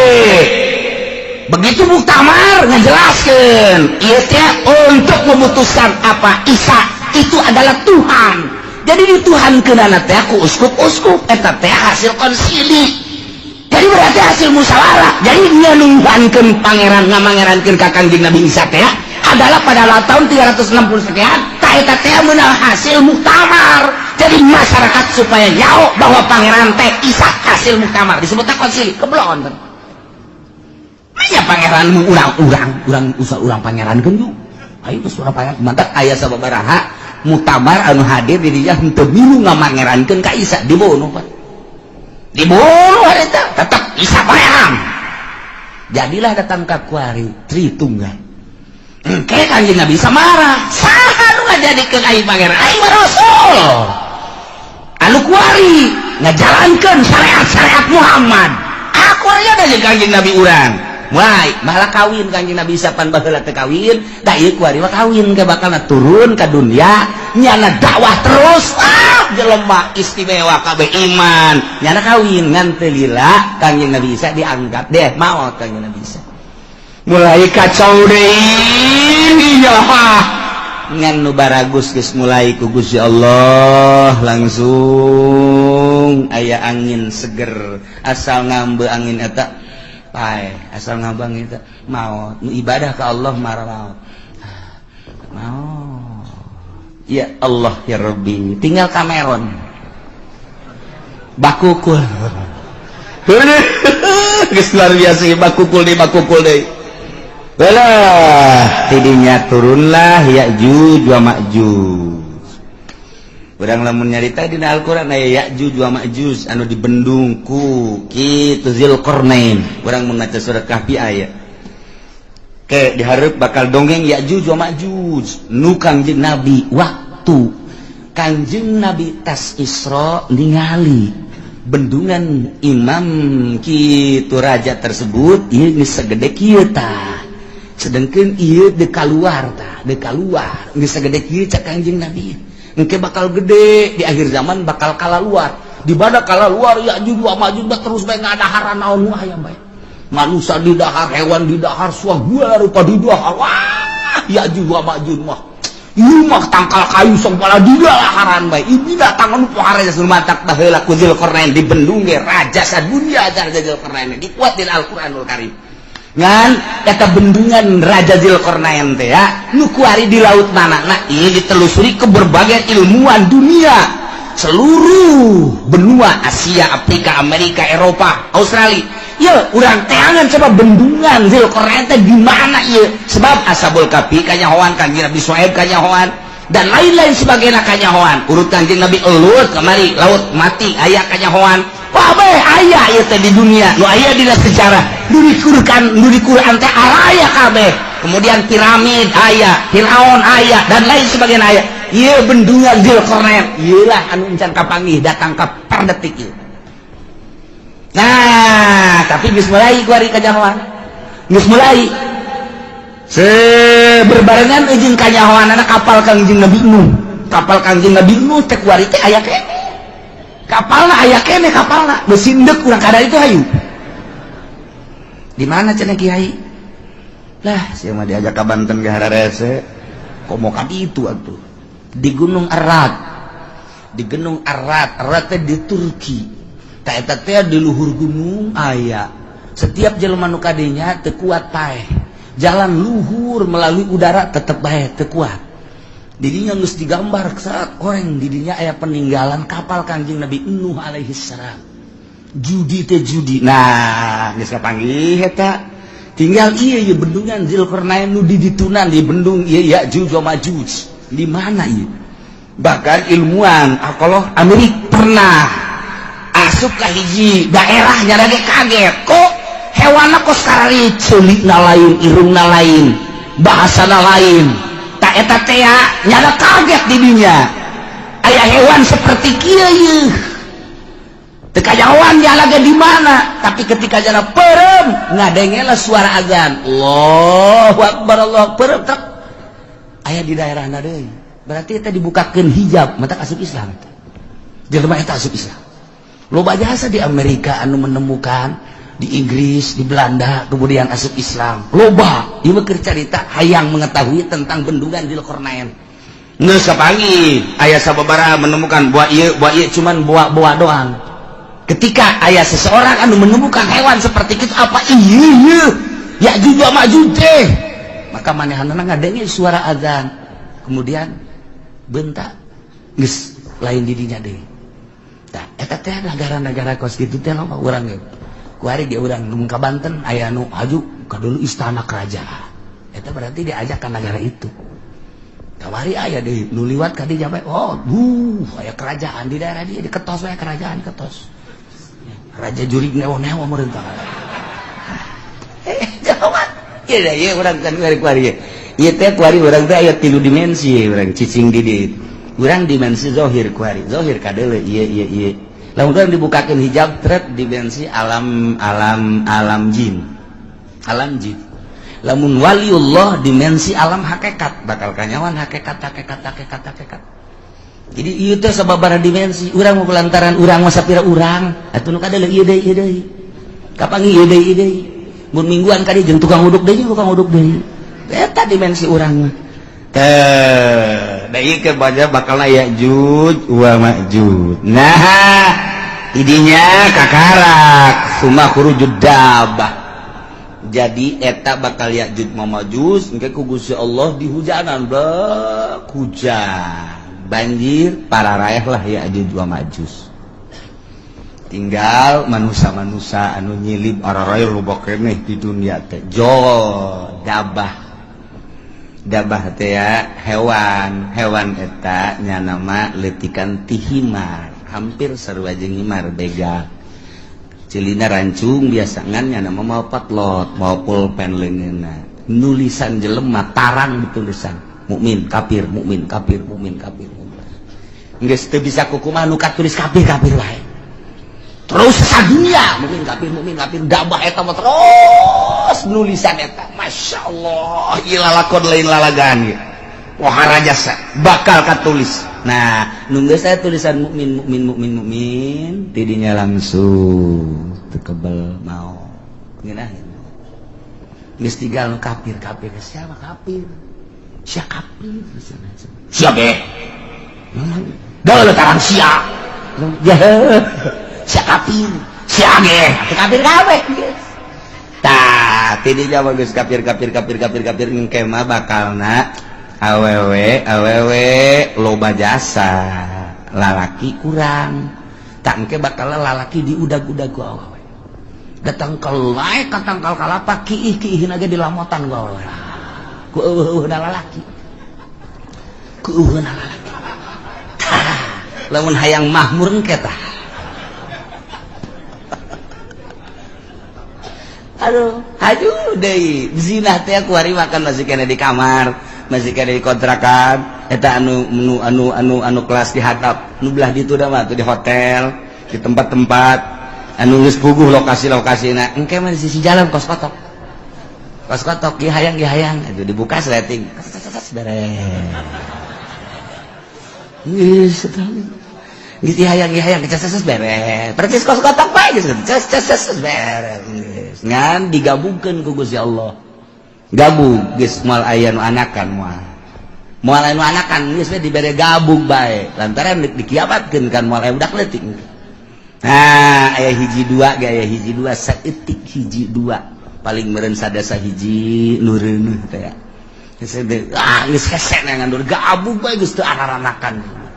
Begitu muktamar ngajelaskeun ieu teh untuk memutuskan apa Isa itu adalah Tuhan. Jadi dituhankeunana teh ku uskup-uskup eta teh hasil konsili. Jadi berarti hasil musyawarah. Jadi nyanuhankeun pangeran ngamangerankeun ka Kangjeng Nabi Isa teh adalah pada tahun 360 sekian ta eta teh meunang hasil muktamar. Jadi masyarakat supaya nyaho bahwa pangeran teh Isa hasil muktamar disebutna konsili. Keblon teh. Maya pangeran mu urang-urang, urang usah urang pangerankeun yuk. Ayo geus urang pangeran mantak aya sababaraha muktamar anu hadir di dinya henteu milu ngamangerankeun ka Isa dibunuh Pak. Dibunuh harita tetap Isa pangeran. Jadilah datang ka kuari Tritunggal. Engke Kangjeng Nabi Isa marah. Saha nu ngajadikeun aing pangeran? Aing mah rasul. Anu kuari ngajalankeun syariat-syariat Muhammad. Aku aya da jeung Kangjeng Nabi urang. Mulai malah kawin Kangjeng Nabi Isa pan baheula teu kawin, da ieu kuari mah kawin ke bakalna turun ka dunia, nyana dakwah terus. Ah, jelema istimewa kabeh iman. Nyana kawin ngan teu lila Kangjeng Nabi Isa dianggap deh maot Kangjeng Nabi Isa. Mulai kacau deui ya ngan nu baragus geus mulai ku Gusti Allah langsung aya angin seger asal ngambe angin eta pae asal ngambe angin eta maot nu ibadah ka Allah marah maot maot ya Allah ya Rabbi tinggal Cameron bakukul geus luar biasa bakukul deui. Belah tidinya turunlah Ya'juj wa Ma'juj. Urang lamun nyarita dina Al-Qur'an aya Ya'juj wa Ma'juj anu dibendung ku kitu Zulqarnain. Urang mun maca surat Kahfi aya. Ke dihareup bakal dongeng Ya'juj wa Ma'juj nu Kangjeng Nabi waktu Kangjeng Nabi tas Isra ningali bendungan imam kitu raja tersebut ieu geus sagede kieu tah. Sedangkan ieu dek kaluar tah, dek kaluar geus sagede kieu cak Kangjeng Nabi. Engke bakal gede di akhir zaman bakal kalaluar. Di mana kalaluar Ya'juj wa Ma'juj terus bae ngadaharan naon nu aya bae. Manusia didahar, hewan didahar, suah gua rupa didahar. Wah, Ya'juj wa Ma'juj mah. Ieu mah tangkal kayu sok bala dia laharan bae. Ieu binatang anu pohara jasa matak baheula ku Zulkarnain dibendung ge raja sadunya ajar Zulkarnain dikuat dina Al-Qur'anul Karim. Ngan eta bendungan Raja Zulkarnain teh ya nu kuari di laut mana? Nah, ieu ditelusuri ke berbagai ilmuwan dunia. Seluruh benua Asia, Afrika, Amerika, Eropa, Australia. Ya, urang teangan coba bendungan Zulkarnain teh di mana ieu? Sebab Ashabul Kahfi kanyahoan, Kanjeng Nabi Syuaib kanyahoan, dan lain-lain sebagainya kanyahoan. Urut Kanjeng Nabi Lut kamari laut mati aya kanyahoan. Wah bae aya ieu teh di dunia. Nu aya dina sejarah. Nu di Quran, nu di Quran teh araya kabeh. Kemudian piramid aya, Firaun aya, dan lain sebagainya aya. Ieu bendungan Zulkarnain, ieu lah anu encan kapanggih datang ka per detik ieu. Nah, tapi geus mulai kuari kanyahoan. Geus mulai. Se berbarengan jeung kanyahoanana kapal Kangjeng Nabi Nuh. Kapal Kangjeng Nabi Nuh teh kuari teh aya keneh. Kapalna aya keneh kapalna. Geus indeuk urang kada itu hayu. Di mana cenah kiai? Lah, sia mah diajak ka Banten ge hararese. Komo ka ditu atuh. Di Gunung Arad. Di Gunung Arad, Arad teh di Turki. Ta eta teh di luhur gunung aya. Setiap jelema nu kadinya teu kuat paeh. Jalan luhur melalui udara tetep bae teu kuat. Didinya geus digambar saat orang didinya aya peninggalan kapal Kangjeng Nabi Nuh alaihi salam. Judi teh judi. Nah, geus kapanggih eta. Tinggal ieu ieu bendungan Zulkarnain nu di ditunan di bendung ieu Ya'juj wa Ma'juj. Di mana ieu? Bahkan ilmuwan akolah Amerika pernah asup ka hiji daerah nyana ge kaget kok hewanna kos karari ceulikna lain, irungna lain, bahasana lain. Tak eta teh nyana kaget di dinya. Aya hewan seperti kieu ieu. Teu kajahoan dia lagi di mana, tapi ketika jana perem ngadengela suara azan. Allahu akbar, Allah perem tak aya di daerahna deui. Berarti eta dibukakeun hijab, mata asup Islam. Jelema eta asup Islam. Loba jasa di Amerika anu menemukan, di Inggris, di Belanda, kemudian asup Islam. Loba, ieu mah keur carita hayang mengetahui tentang bendungan Zulkarnain. Geus kapanggih, aya sababaraha menemukan buah ieu cuman buah-buah doang. Ketika aya seseorang anu menemukan hewan seperti itu, apa iya iya Ya'juj wa Ma'juj teh, maka manehanana ngadenge suara azan, kemudian bentak geus lain didinya deui. Tah eta teh negara-negara kos kitu teh loba urang ge. Kuari ge urang nu ka Banten aya nu haju ka dulu istana kerajaan. Eta berarti diajak ka negara itu. Kamari aya deui nu liwat ka dinya bae, oh, aya kerajaan di daerah dia diketos we kerajaan ketos. Raja jurig neweh-neweh meureun tah. Jawab. Ieu da ieu urang kan kuari-kuari ieu. Ieu teh kuari urang teh aya 3 dimensi urang cicing di dieu. Urang dimensi zahir kuari, zahir kadeuleu ieu ieu ieu. Lamun urang dibukakeun hijab tret dimensi alam alam alam jin. Alam jin. Lamun waliullah dimensi alam hakikat, bakal kanyawan hakikat hakikat hakikat hakikat. Jadi ieu teh sababaraha dimensi, urang mah lantaran urang mah sapira urang, atuh nu kadeuleu ieu deui ieu deui. Kapanggih ieu deui ieu deui. Mun mingguan ka dieu jeung tukang uduk deui, tukang uduk deui. Eta dimensi urang mah. Teh, da ieu ke baca bakal Ya'juj wa Ma'juj. Nah, idinya kakarak summa khurujud dabah. Jadi eta bakal Ya'juj wa Ma'juj engke ku Gusti Allah dihujanan blek hujan. Banjir para raeh lah Ya'juj wa Ma'juj. Tinggal manusia-manusia anu nyilib araraeh loba keneh di dunia teh. Jo dabah. Dabah teh ya hewan, hewan eta nya nama leutikan ti himar, hampir sarua jeung himar begal. Celina rancung biasa ngan nya nama mau patlot, mau pulpen leungeunna. Nulisan jelema tarang ditulisan. Mukmin kafir, mukmin kafir, mukmin kafir. Geus teu bisa kukumaha nu katulis kafir kafir wae. Terus sadunia mukmin kafir dabah eta mah terus nulisan eta. Masya Allah, ieu lalakon lain lalagaan ieu. Wah rajasa bakal katulis. Nah, nu geus aya tulisan mukmin mukmin mukmin mukmin tidinya langsung teu kebel mau. Ngeunah. Geus tinggal nu kafir kafir siapa kafir. Sia kafir sia ge dah tarang sia sia kafir sia ge kafir kabeh tah tidinya bagus kafir kafir kafir kafir kafir engke mah bakalna awewe awewe loba jasa lalaki kurang tak engke bakal lalaki diudag-udag ku awewe datang ke lae ka tangkal kalapa kiih-kiihin aja dilamotan ku awewe ku eueuh-eueuhna lalaki ku eueuhna lalaki tah lamun hayang mahmur engke tah. Aduh, aduh deui zina teh ku hari makan masih kena di kamar, masih kena di kontrakan, eta anu anu anu anu anu kelas di hatap, nu belah ditu da mah tuh di hotel, di tempat-tempat anu geus puguh lokasi-lokasina, engke mah di sisi jalan kos kotok. Kos kotok ge hayang itu dibuka sleting, beres. Geus geus hayang ces beres. Percis kos kotok bae geus ces ces beres. Ngan digabungkeun ku Gusti Allah. Gabung geus moal aya nu anakan moal. Moal aya nu anakan geus we dibere gabung bae. Lantaran dikiamatkeun kan moal aya budak leutik. Nah, aya hiji dua ge aya hiji dua saeutik hiji dua. Paling meureun sadasa hiji nu reuneuh teh. Geus ah geus hese ngandur gabung bae geus teu araranakan.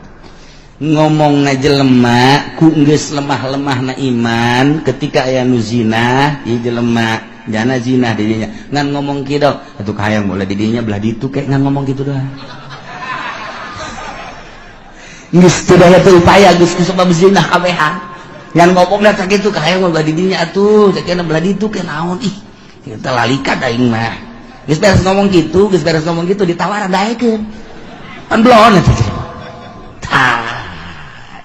Ngomong na jelema ku geus lemah-lemah na iman ketika aya nu zina ieu jelema jana zina di dinya ngan ngomong kieu atuh kahayang boleh di dinya belah ditu kayak ngan ngomong kitu doang geus teu daya teu upaya geus ku sebab zina kabehan ngan ngomongna sakitu kahayang belah di dinya atuh sakieu belah ditu ke naon ih kita lalikat aing mah geus beres ngomong kitu geus beres ngomong kitu ditawaran daekeun pan belon eta tah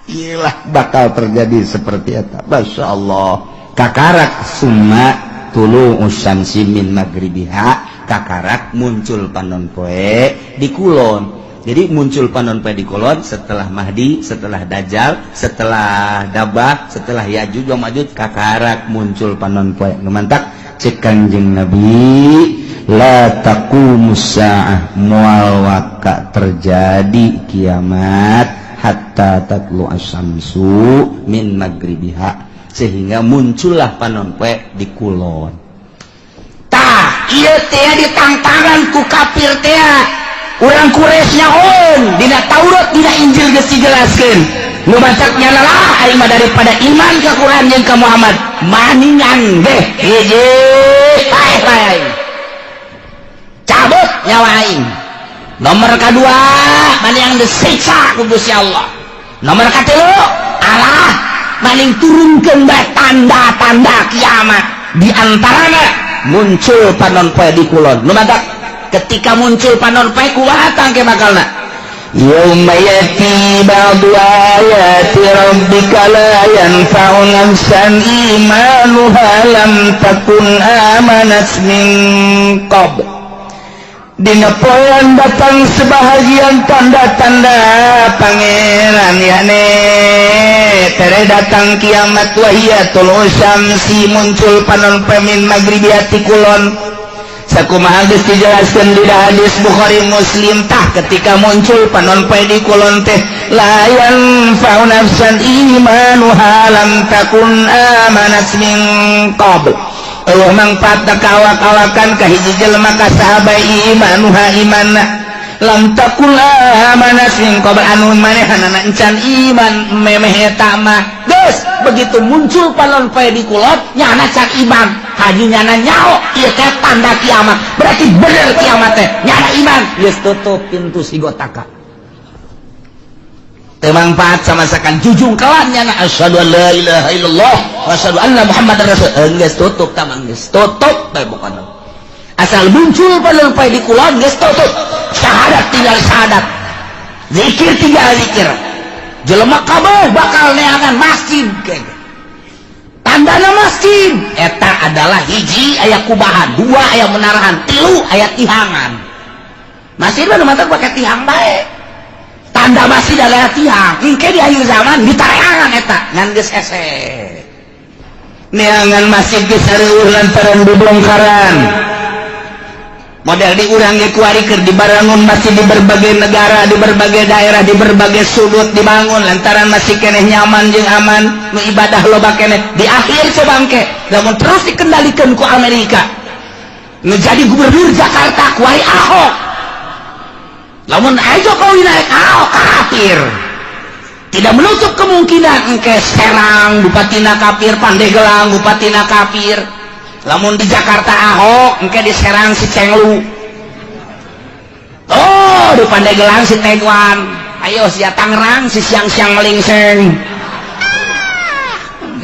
iyalah bakal terjadi seperti eta. Masya Allah. Kakarak summa tulu usyamsi min magribiha, kakarak muncul panon poe di kulon. Jadi muncul panon poe di kulon setelah Mahdi, setelah Dajjal, setelah Dabah, setelah Yajuj wa Majuj, kakarak muncul panon poe. Nu mantak cek Kanjeng Nabi, la taqumus saah, moal waka terjadi kiamat hatta tatlu asyamsu min magribiha, sehingga muncullah panon poe di kulon. Tah ieu teh ditangtangan ku kafir teh urang Quraisy nyahoeun dina Taurat dina Injil geus dijelaskeun nu matak nyalalah aing mah daripada iman ka Quran jeung ka Muhammad maningan deh hiji paeh aing cabut nyawa aing. Nomor kedua maning disiksa ku Gusti Allah. Nomor katilu Allah maning turunkeun bae tanda-tanda kiamat. Di antarana muncul panon poe di kulon. Nu matak ketika muncul panon poe kumaha tangke bakalna? Yauma yati ba'du ayati rabbika la yanfa'u nafsan imanuha lam takun amanat min qabl. Dina poean datang sebahagian tanda-tanda pangeran yakni tere datang kiamat wahiyatul syamsi muncul panon pemin magribiati kulon. Sakumaha geus dijelaskeun di hadis Bukhari Muslim tah ketika muncul panon poe di kulon teh la yanfa'u nafsan imanuha lam takun amanat min qabl. Allah mangfaat kawak-awakan ka hiji jelema ka sahabat imanuha imanna lam takul amanat min qabl anu manehanana encan iman memeh eta mah. Geus begitu muncul panon poe di kulon nyana can iman haji nyana nyaho ieu teh tanda kiamat, berarti bener kiamat teh nyana iman geus tutup pintu sigotaka teu mangfaat sama sakan jujung kelan nyana asyhadu an la ilaha illallah wa asyhadu anna muhammadar rasul geus tutup tamang geus tutup bae pokona asal muncul panon poe di kulon geus tutup syahadat tinggal syahadat zikir tinggal zikir jelema kabeh bakal neangan masjid kege tandana masjid eta adalah hiji aya kubahan, dua aya menarahan, tilu aya tihangan. Masjid mah nu matak pake tihang bae. Tanda masjid adalah tihang. Engke di akhir zaman ditareangan eta ngan geus hese. Neangan masjid geus sareueuh lantaran bobongkaran. Model di urang ge kuari keur dibarangun masih di berbagai negara, di berbagai daerah, di berbagai sudut dibangun lantaran masih keneh nyaman jeung aman, nu ibadah loba keneh. Di akhir coba engke lamun terus dikendalikan ku Amerika. Nu jadi gubernur Jakarta kuari Ahok. Lamun aya Jokowi naik Ahok kafir. Tidak menutup kemungkinan engke Serang bupatina kafir, Pandeglang bupatina kafir. Lamun di Jakarta Ahok engke di Serang si Cenglu, oh di Pandeglang si Tegwan, ayo si Tangerang si Siang-siang Melingseng.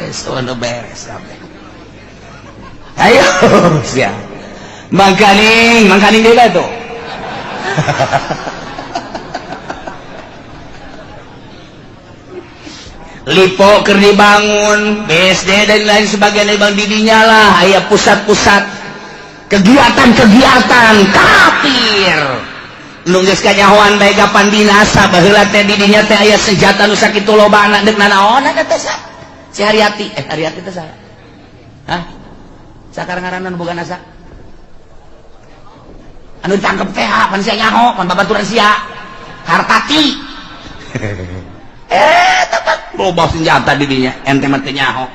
Geus udah beres kabeh. Ayo sia. Mangkaning, mangkaning deui tuh. Lipo keur dibangun, BSD dan lain sebagainya bang didinya lah, aya pusat-pusat kegiatan-kegiatan kafir. Nu geus kanyahoan bae kapan binasa baheula teh didinya teh aya senjata nu sakitu lobana deuk nanaonan eta teh si Haryati, Haryati teh saha? Hah? Sakar ngaranna nu boga nasa? Anu ditangkep teh pan sia nyaho, pan babaturan sia. Hartati. Tepat loba senjata didinya ente mah teu nyaho.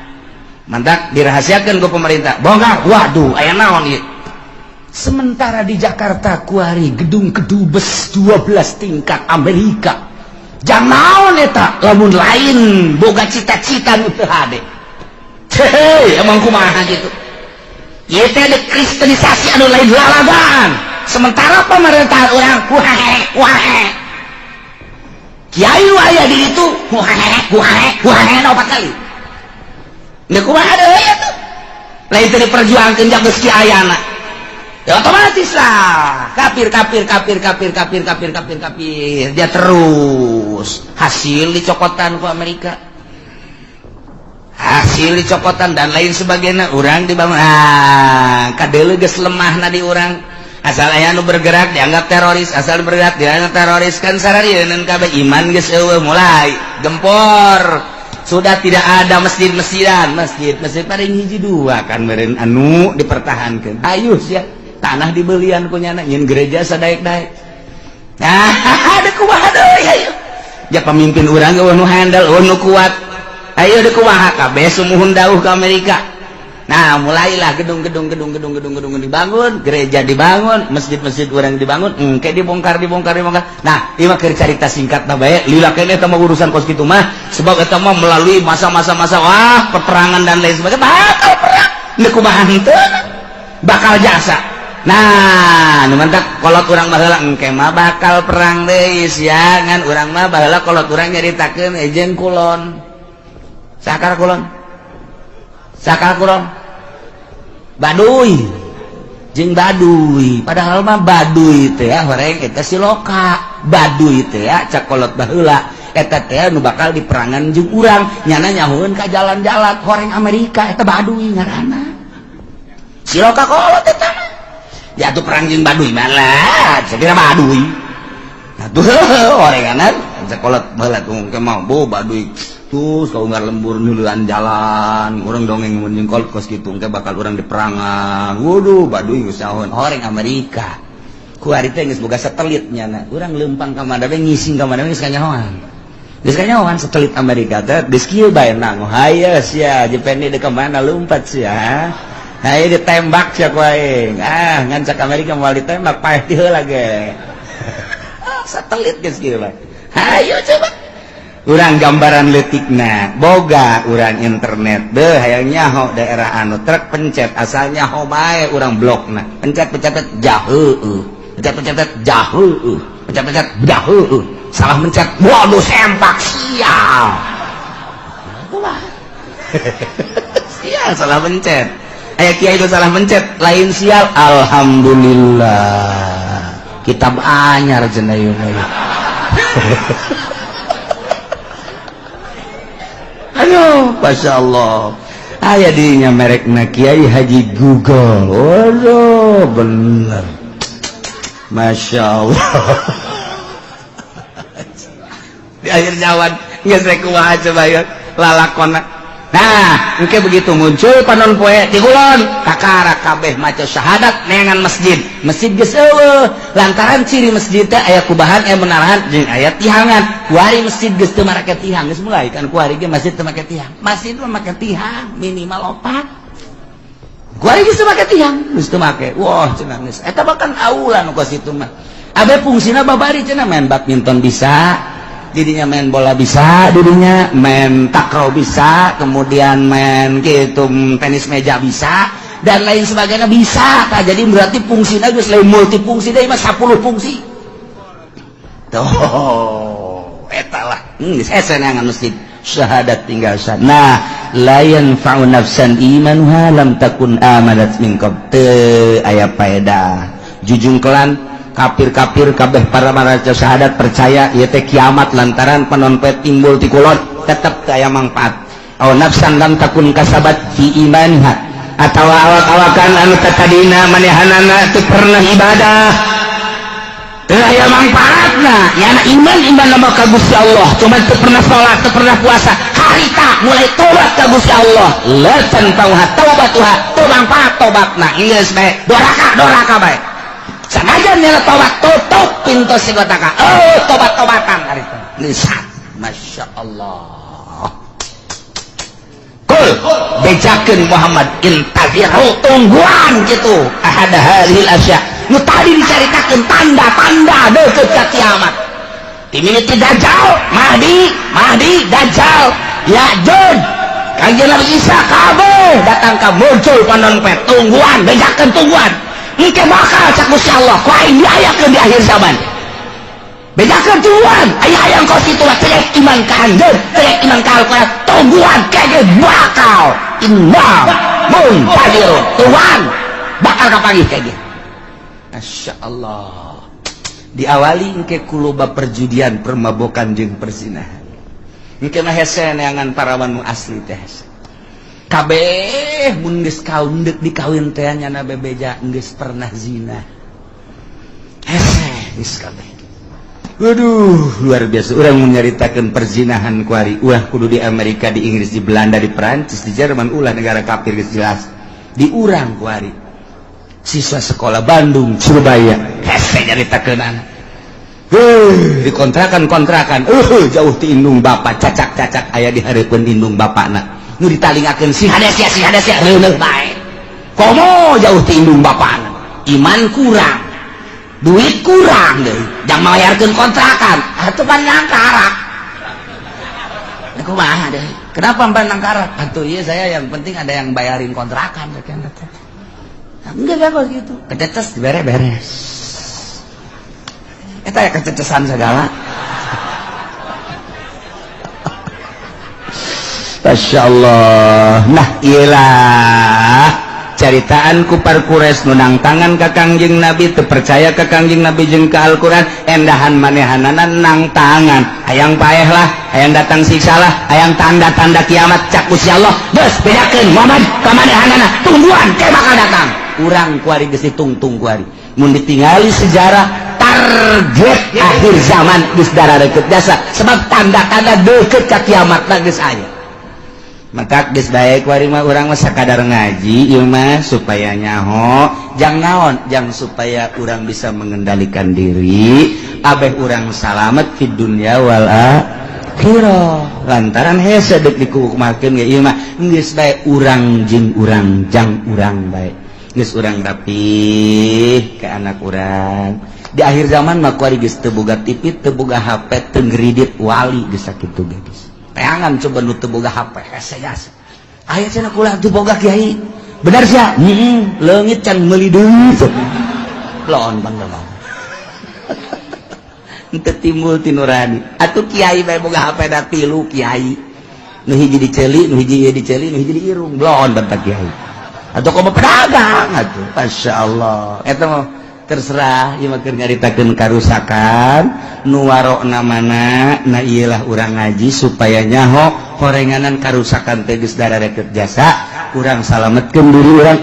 Mantak dirahasiakeun ku pemerintah. Bongkar. Waduh, aya naon ieu? Sementara di Jakarta kuari gedung kedubes 12 tingkat Amerika. Jang naon eta lamun lain boga cita-cita nu teu hade. Hei, emang kumaha kitu? Ieu teh ada kristenisasi anu lain lalagaan. Sementara pemerintah urang wae wae. Kiai aya di itu wae wae wae opat kali. Deuk kumaha deui atuh? Lain teu diperjuangkeun jak geus kiayana. Ya otomatis lah kafir kafir kafir kafir kafir kafir kafir kafir dia terus hasil dicokotan ku Amerika, hasil dicokotan dan lain sebagainya. Urang dibangun kadeuleu geus lemahna di urang. Asal aya nu bergerak dianggap teroris, asal bergerak dianggap teroris kan sararieun kabeh iman geus eueuh mulai gempor. Sudah tidak ada masjid-masjidan, masjid-masjid paling hiji dua kan meureun anu dipertahankeun. Ayo sia tanah dibelian ku nyana nyin gereja sadaek-daek. Nah, ada kumaha deui ayo. Ja pamimpin urang ge nu handal, nu kuat. Ayo deuk kumaha kabeh sumuhun dauh ka Amerika. Nah, mulailah gedung-gedung gedung-gedung gedung-gedung dibangun, gereja dibangun, masjid-masjid urang dibangun, engke dibongkar dibongkar dibongkar. Nah, ieu mah keur carita singkatna bae, lila keneh eta mah urusan kos kitu mah, sebab eta mah melalui masa-masa masa wah, peperangan dan lain sebagainya, bakal perang. Deuk kumaha henteu bakal jasa. Nah, nu mantak kolot urang baheula engke mah bakal perang deui sia, ngan urang mah baheula kolot urang nyaritakeun jeung kulon. Sakar kulon. Sakar kulon. Baduy. Jeung Baduy. Padahal mah Baduy teh horeng eta siloka. Baduy teh cak kolot baheula eta teh nu bakal diperangan jeung urang, nyana nyahueun ka jalan-jalan horeng Amerika eta Baduy ngaranna. Siloka kolot eta mah. Ya tuh perang jeung Baduy malah, saya kira Baduy. Nah tuh orenganan sekolah baheula tuh engke mah bo Baduy. Terus kau ngar lembur nuluan jalan, urang dongeng mun jeung kolot kos kitu engke bakal urang diperangan. Waduh, Baduy geus nyahoan horeng Amerika. Ku ari teh geus boga satelit nyana. Urang leumpang ka mana we ngising ka mana we geus kanyahoan. Geus kanyahoan satelit Amerika teh geus kieu bae nang. Hayo sia, Jepeni deuk ka mana lumpat sia. Hayo ditembak sia ku aing. Ah, ngan cak Amerika moal ditembak paeh ti heula ge. Satelit geus kieu bae. Hayo coba. Urang gambaran leutikna, boga urang internet beuh hayang nyaho daerah anu truk pencet asal nyaho bae urang blokna. Pencet pencet jaheueuh. Pencet pencet jaheueuh. Pencet pencet jaheueuh. Salah mencet, waduh sempak sial. Kumaha? Sial salah mencet. Aya kiai itu salah mencet, lain sial. Alhamdulillah. Kitab anyar cenah ieu. Aduh, Masya Allah. Aya dinya merekna Kiai Haji Google. Waduh, bener. Masya Allah. Di akhir zaman geus rek kumaha coba ya lalakonna. Nah, engke begitu muncul panon poe ti kulon, kakara kabeh maca syahadat neangan masjid. Masjid geus eueuh, lantaran ciri masjid teh aya kubahan, aya menarahan jeung aya tihangan. Kuari masjid geus teu marake tihang, geus mulai kan kuari ge masjid teu make tihang. Masjid mah make tihang minimal 4. Kuari geus teu make tihang, geus teu make. Wah, cenah geus. Eta bahkan aula nu kos itu mah. Abe fungsina babari cenah main badminton bisa. Didinya main bola bisa, didinya main takraw bisa, kemudian main gitu tenis meja bisa, dan lain sebagainya bisa. Nah, jadi berarti fungsinya geus lain multifungsi deui mah 10 fungsi. Tuh, eta lah. Geus hese neangan masjid. Syahadat tinggal sah. Nah, la yanfa'u nafsan imanuha lam takun amanat min qabl. Teu aya paedah. Jujungkelan kafir-kafir kabeh para maraca syahadat percaya ieu teh kiamat lantaran panon poe timbul ti kulon tetep teu aya mangfaat. Aw nafsan lam takun kasabat fi imanha atawa awak-awakan anu tatadina manehanana teu pernah ibadah teu aya mangfaatna. Nyana iman iman nama ka Gusti Allah cuman teu pernah salat teu pernah puasa harita mulai tobat ka Gusti Allah la tanfa'uha taubatuha teu mangfaat tobatna geus bae doraka bae. Sanajan nyala tobat tutup pintu sigotaka. Oh, tobat-tobatan hari itu. Lisan, Masya Allah. Kul, bejakeun Muhammad intaziru tungguan gitu. Ahada hadhil asya. Nu tadi dicaritakeun tanda-tanda deukeut ka kiamat. Timimiti Dajjal, Mahdi, Mahdi, Dajjal, Ya'juj, Kangjeng Nabi Isa kabeh datang ka muncul panon poe tungguan, bejakeun tungguan. Engke bakal cak Gusti Allah ku aing diayakeun di akhir zaman. Bejakeun tungguan, aya hayang kos kitu mah teu iman ka anjeun, teu iman ka Al-Qur'an, tungguan kege bakal inna muntadirun. Tungguan bakal kapanggih kege. Masya Allah. Diawali engke ku loba perjudian, permabokan jeung perzinahan. Engke mah hese neangan parawan nu asli teh hese. Kabeh mun geus kaun deuk dikawin teh nyana bebeja geus pernah zina. Hese geus kabeh. Waduh, luar biasa. Urang mun nyaritakeun perzinahan kuari, ulah kudu di Amerika, di Inggris, di Belanda, di Perancis, di Jerman, ulah negara kafir geus jelas. Di urang kuari. Siswa sekolah Bandung, Surabaya, hese nyaritakeunana. Heuh, dikontrakan-kontrakan. Jauh ti indung bapak, cacak-cacak aya di hareupeun indung bapakna. Nu ditalingakeun si hade sia reuneuh bae. Komo jauh ti indung bapana. Iman kurang. Duit kurang deui. Jang mayarkeun kontrakan. Atuh pan nangkarak. Kumaha deui? Kenapa pan nangkarak? Atuh ieu saya yang penting ada yang bayarin kontrakan teh. Enggak kok gitu. Kececes dibere-beres. Eta ya kececesan segala. Masya Allah. Nah iyalah caritaan kupar kures nunang tangan ka Kangjeng Nabi teu percaya ka Kangjeng Nabi jeung ka Al-Qur'an endahan manehanana nang tangan hayang paeh lah hayang datang siksa lah hayang tanda-tanda kiamat cak Gusti Allah geus bedakeun Muhammad ka manehanana tungguan ke bakal datang urang kuari geus ditungtung kuari mun ditingali sejarah target akhir zaman geus darareukeup jasa sebab tanda-tanda deukeut ka kiamat geus aya. Matak geus bae kuari mah urang mah sakadar ngaji ieu mah supaya nyaho jang naon jang supaya urang bisa mengendalikan diri abeh urang salamet fid dunya wal akhirah lantaran hese deuk dikukumakeun ge ieu mah geus bae urang jeung urang jang urang bae geus urang rapih ka anak urang di akhir zaman mah kuari geus teu boga TV teu boga HP teu ngredit wali geus sakitu ge geus teangan coba nu teu boga HP hese jasa aya cenah kula teu boga kiai bener sia heeh leungit can meuli deui lon bener mah henteu timbul ti nurani atuh kiai bae boga HP da tilu kiai nu hiji diceuli nu hiji ieu diceuli nu hiji diirung blon bentak kiai atuh komo pedagang atuh masyaallah eta mah terserah ieu mah keur nyaritakeun karusakan nu warokna mana na ieu lah urang ngaji supaya nyaho horenganan karusakan teh geus dararekeut jasa urang salametkeun diri urang.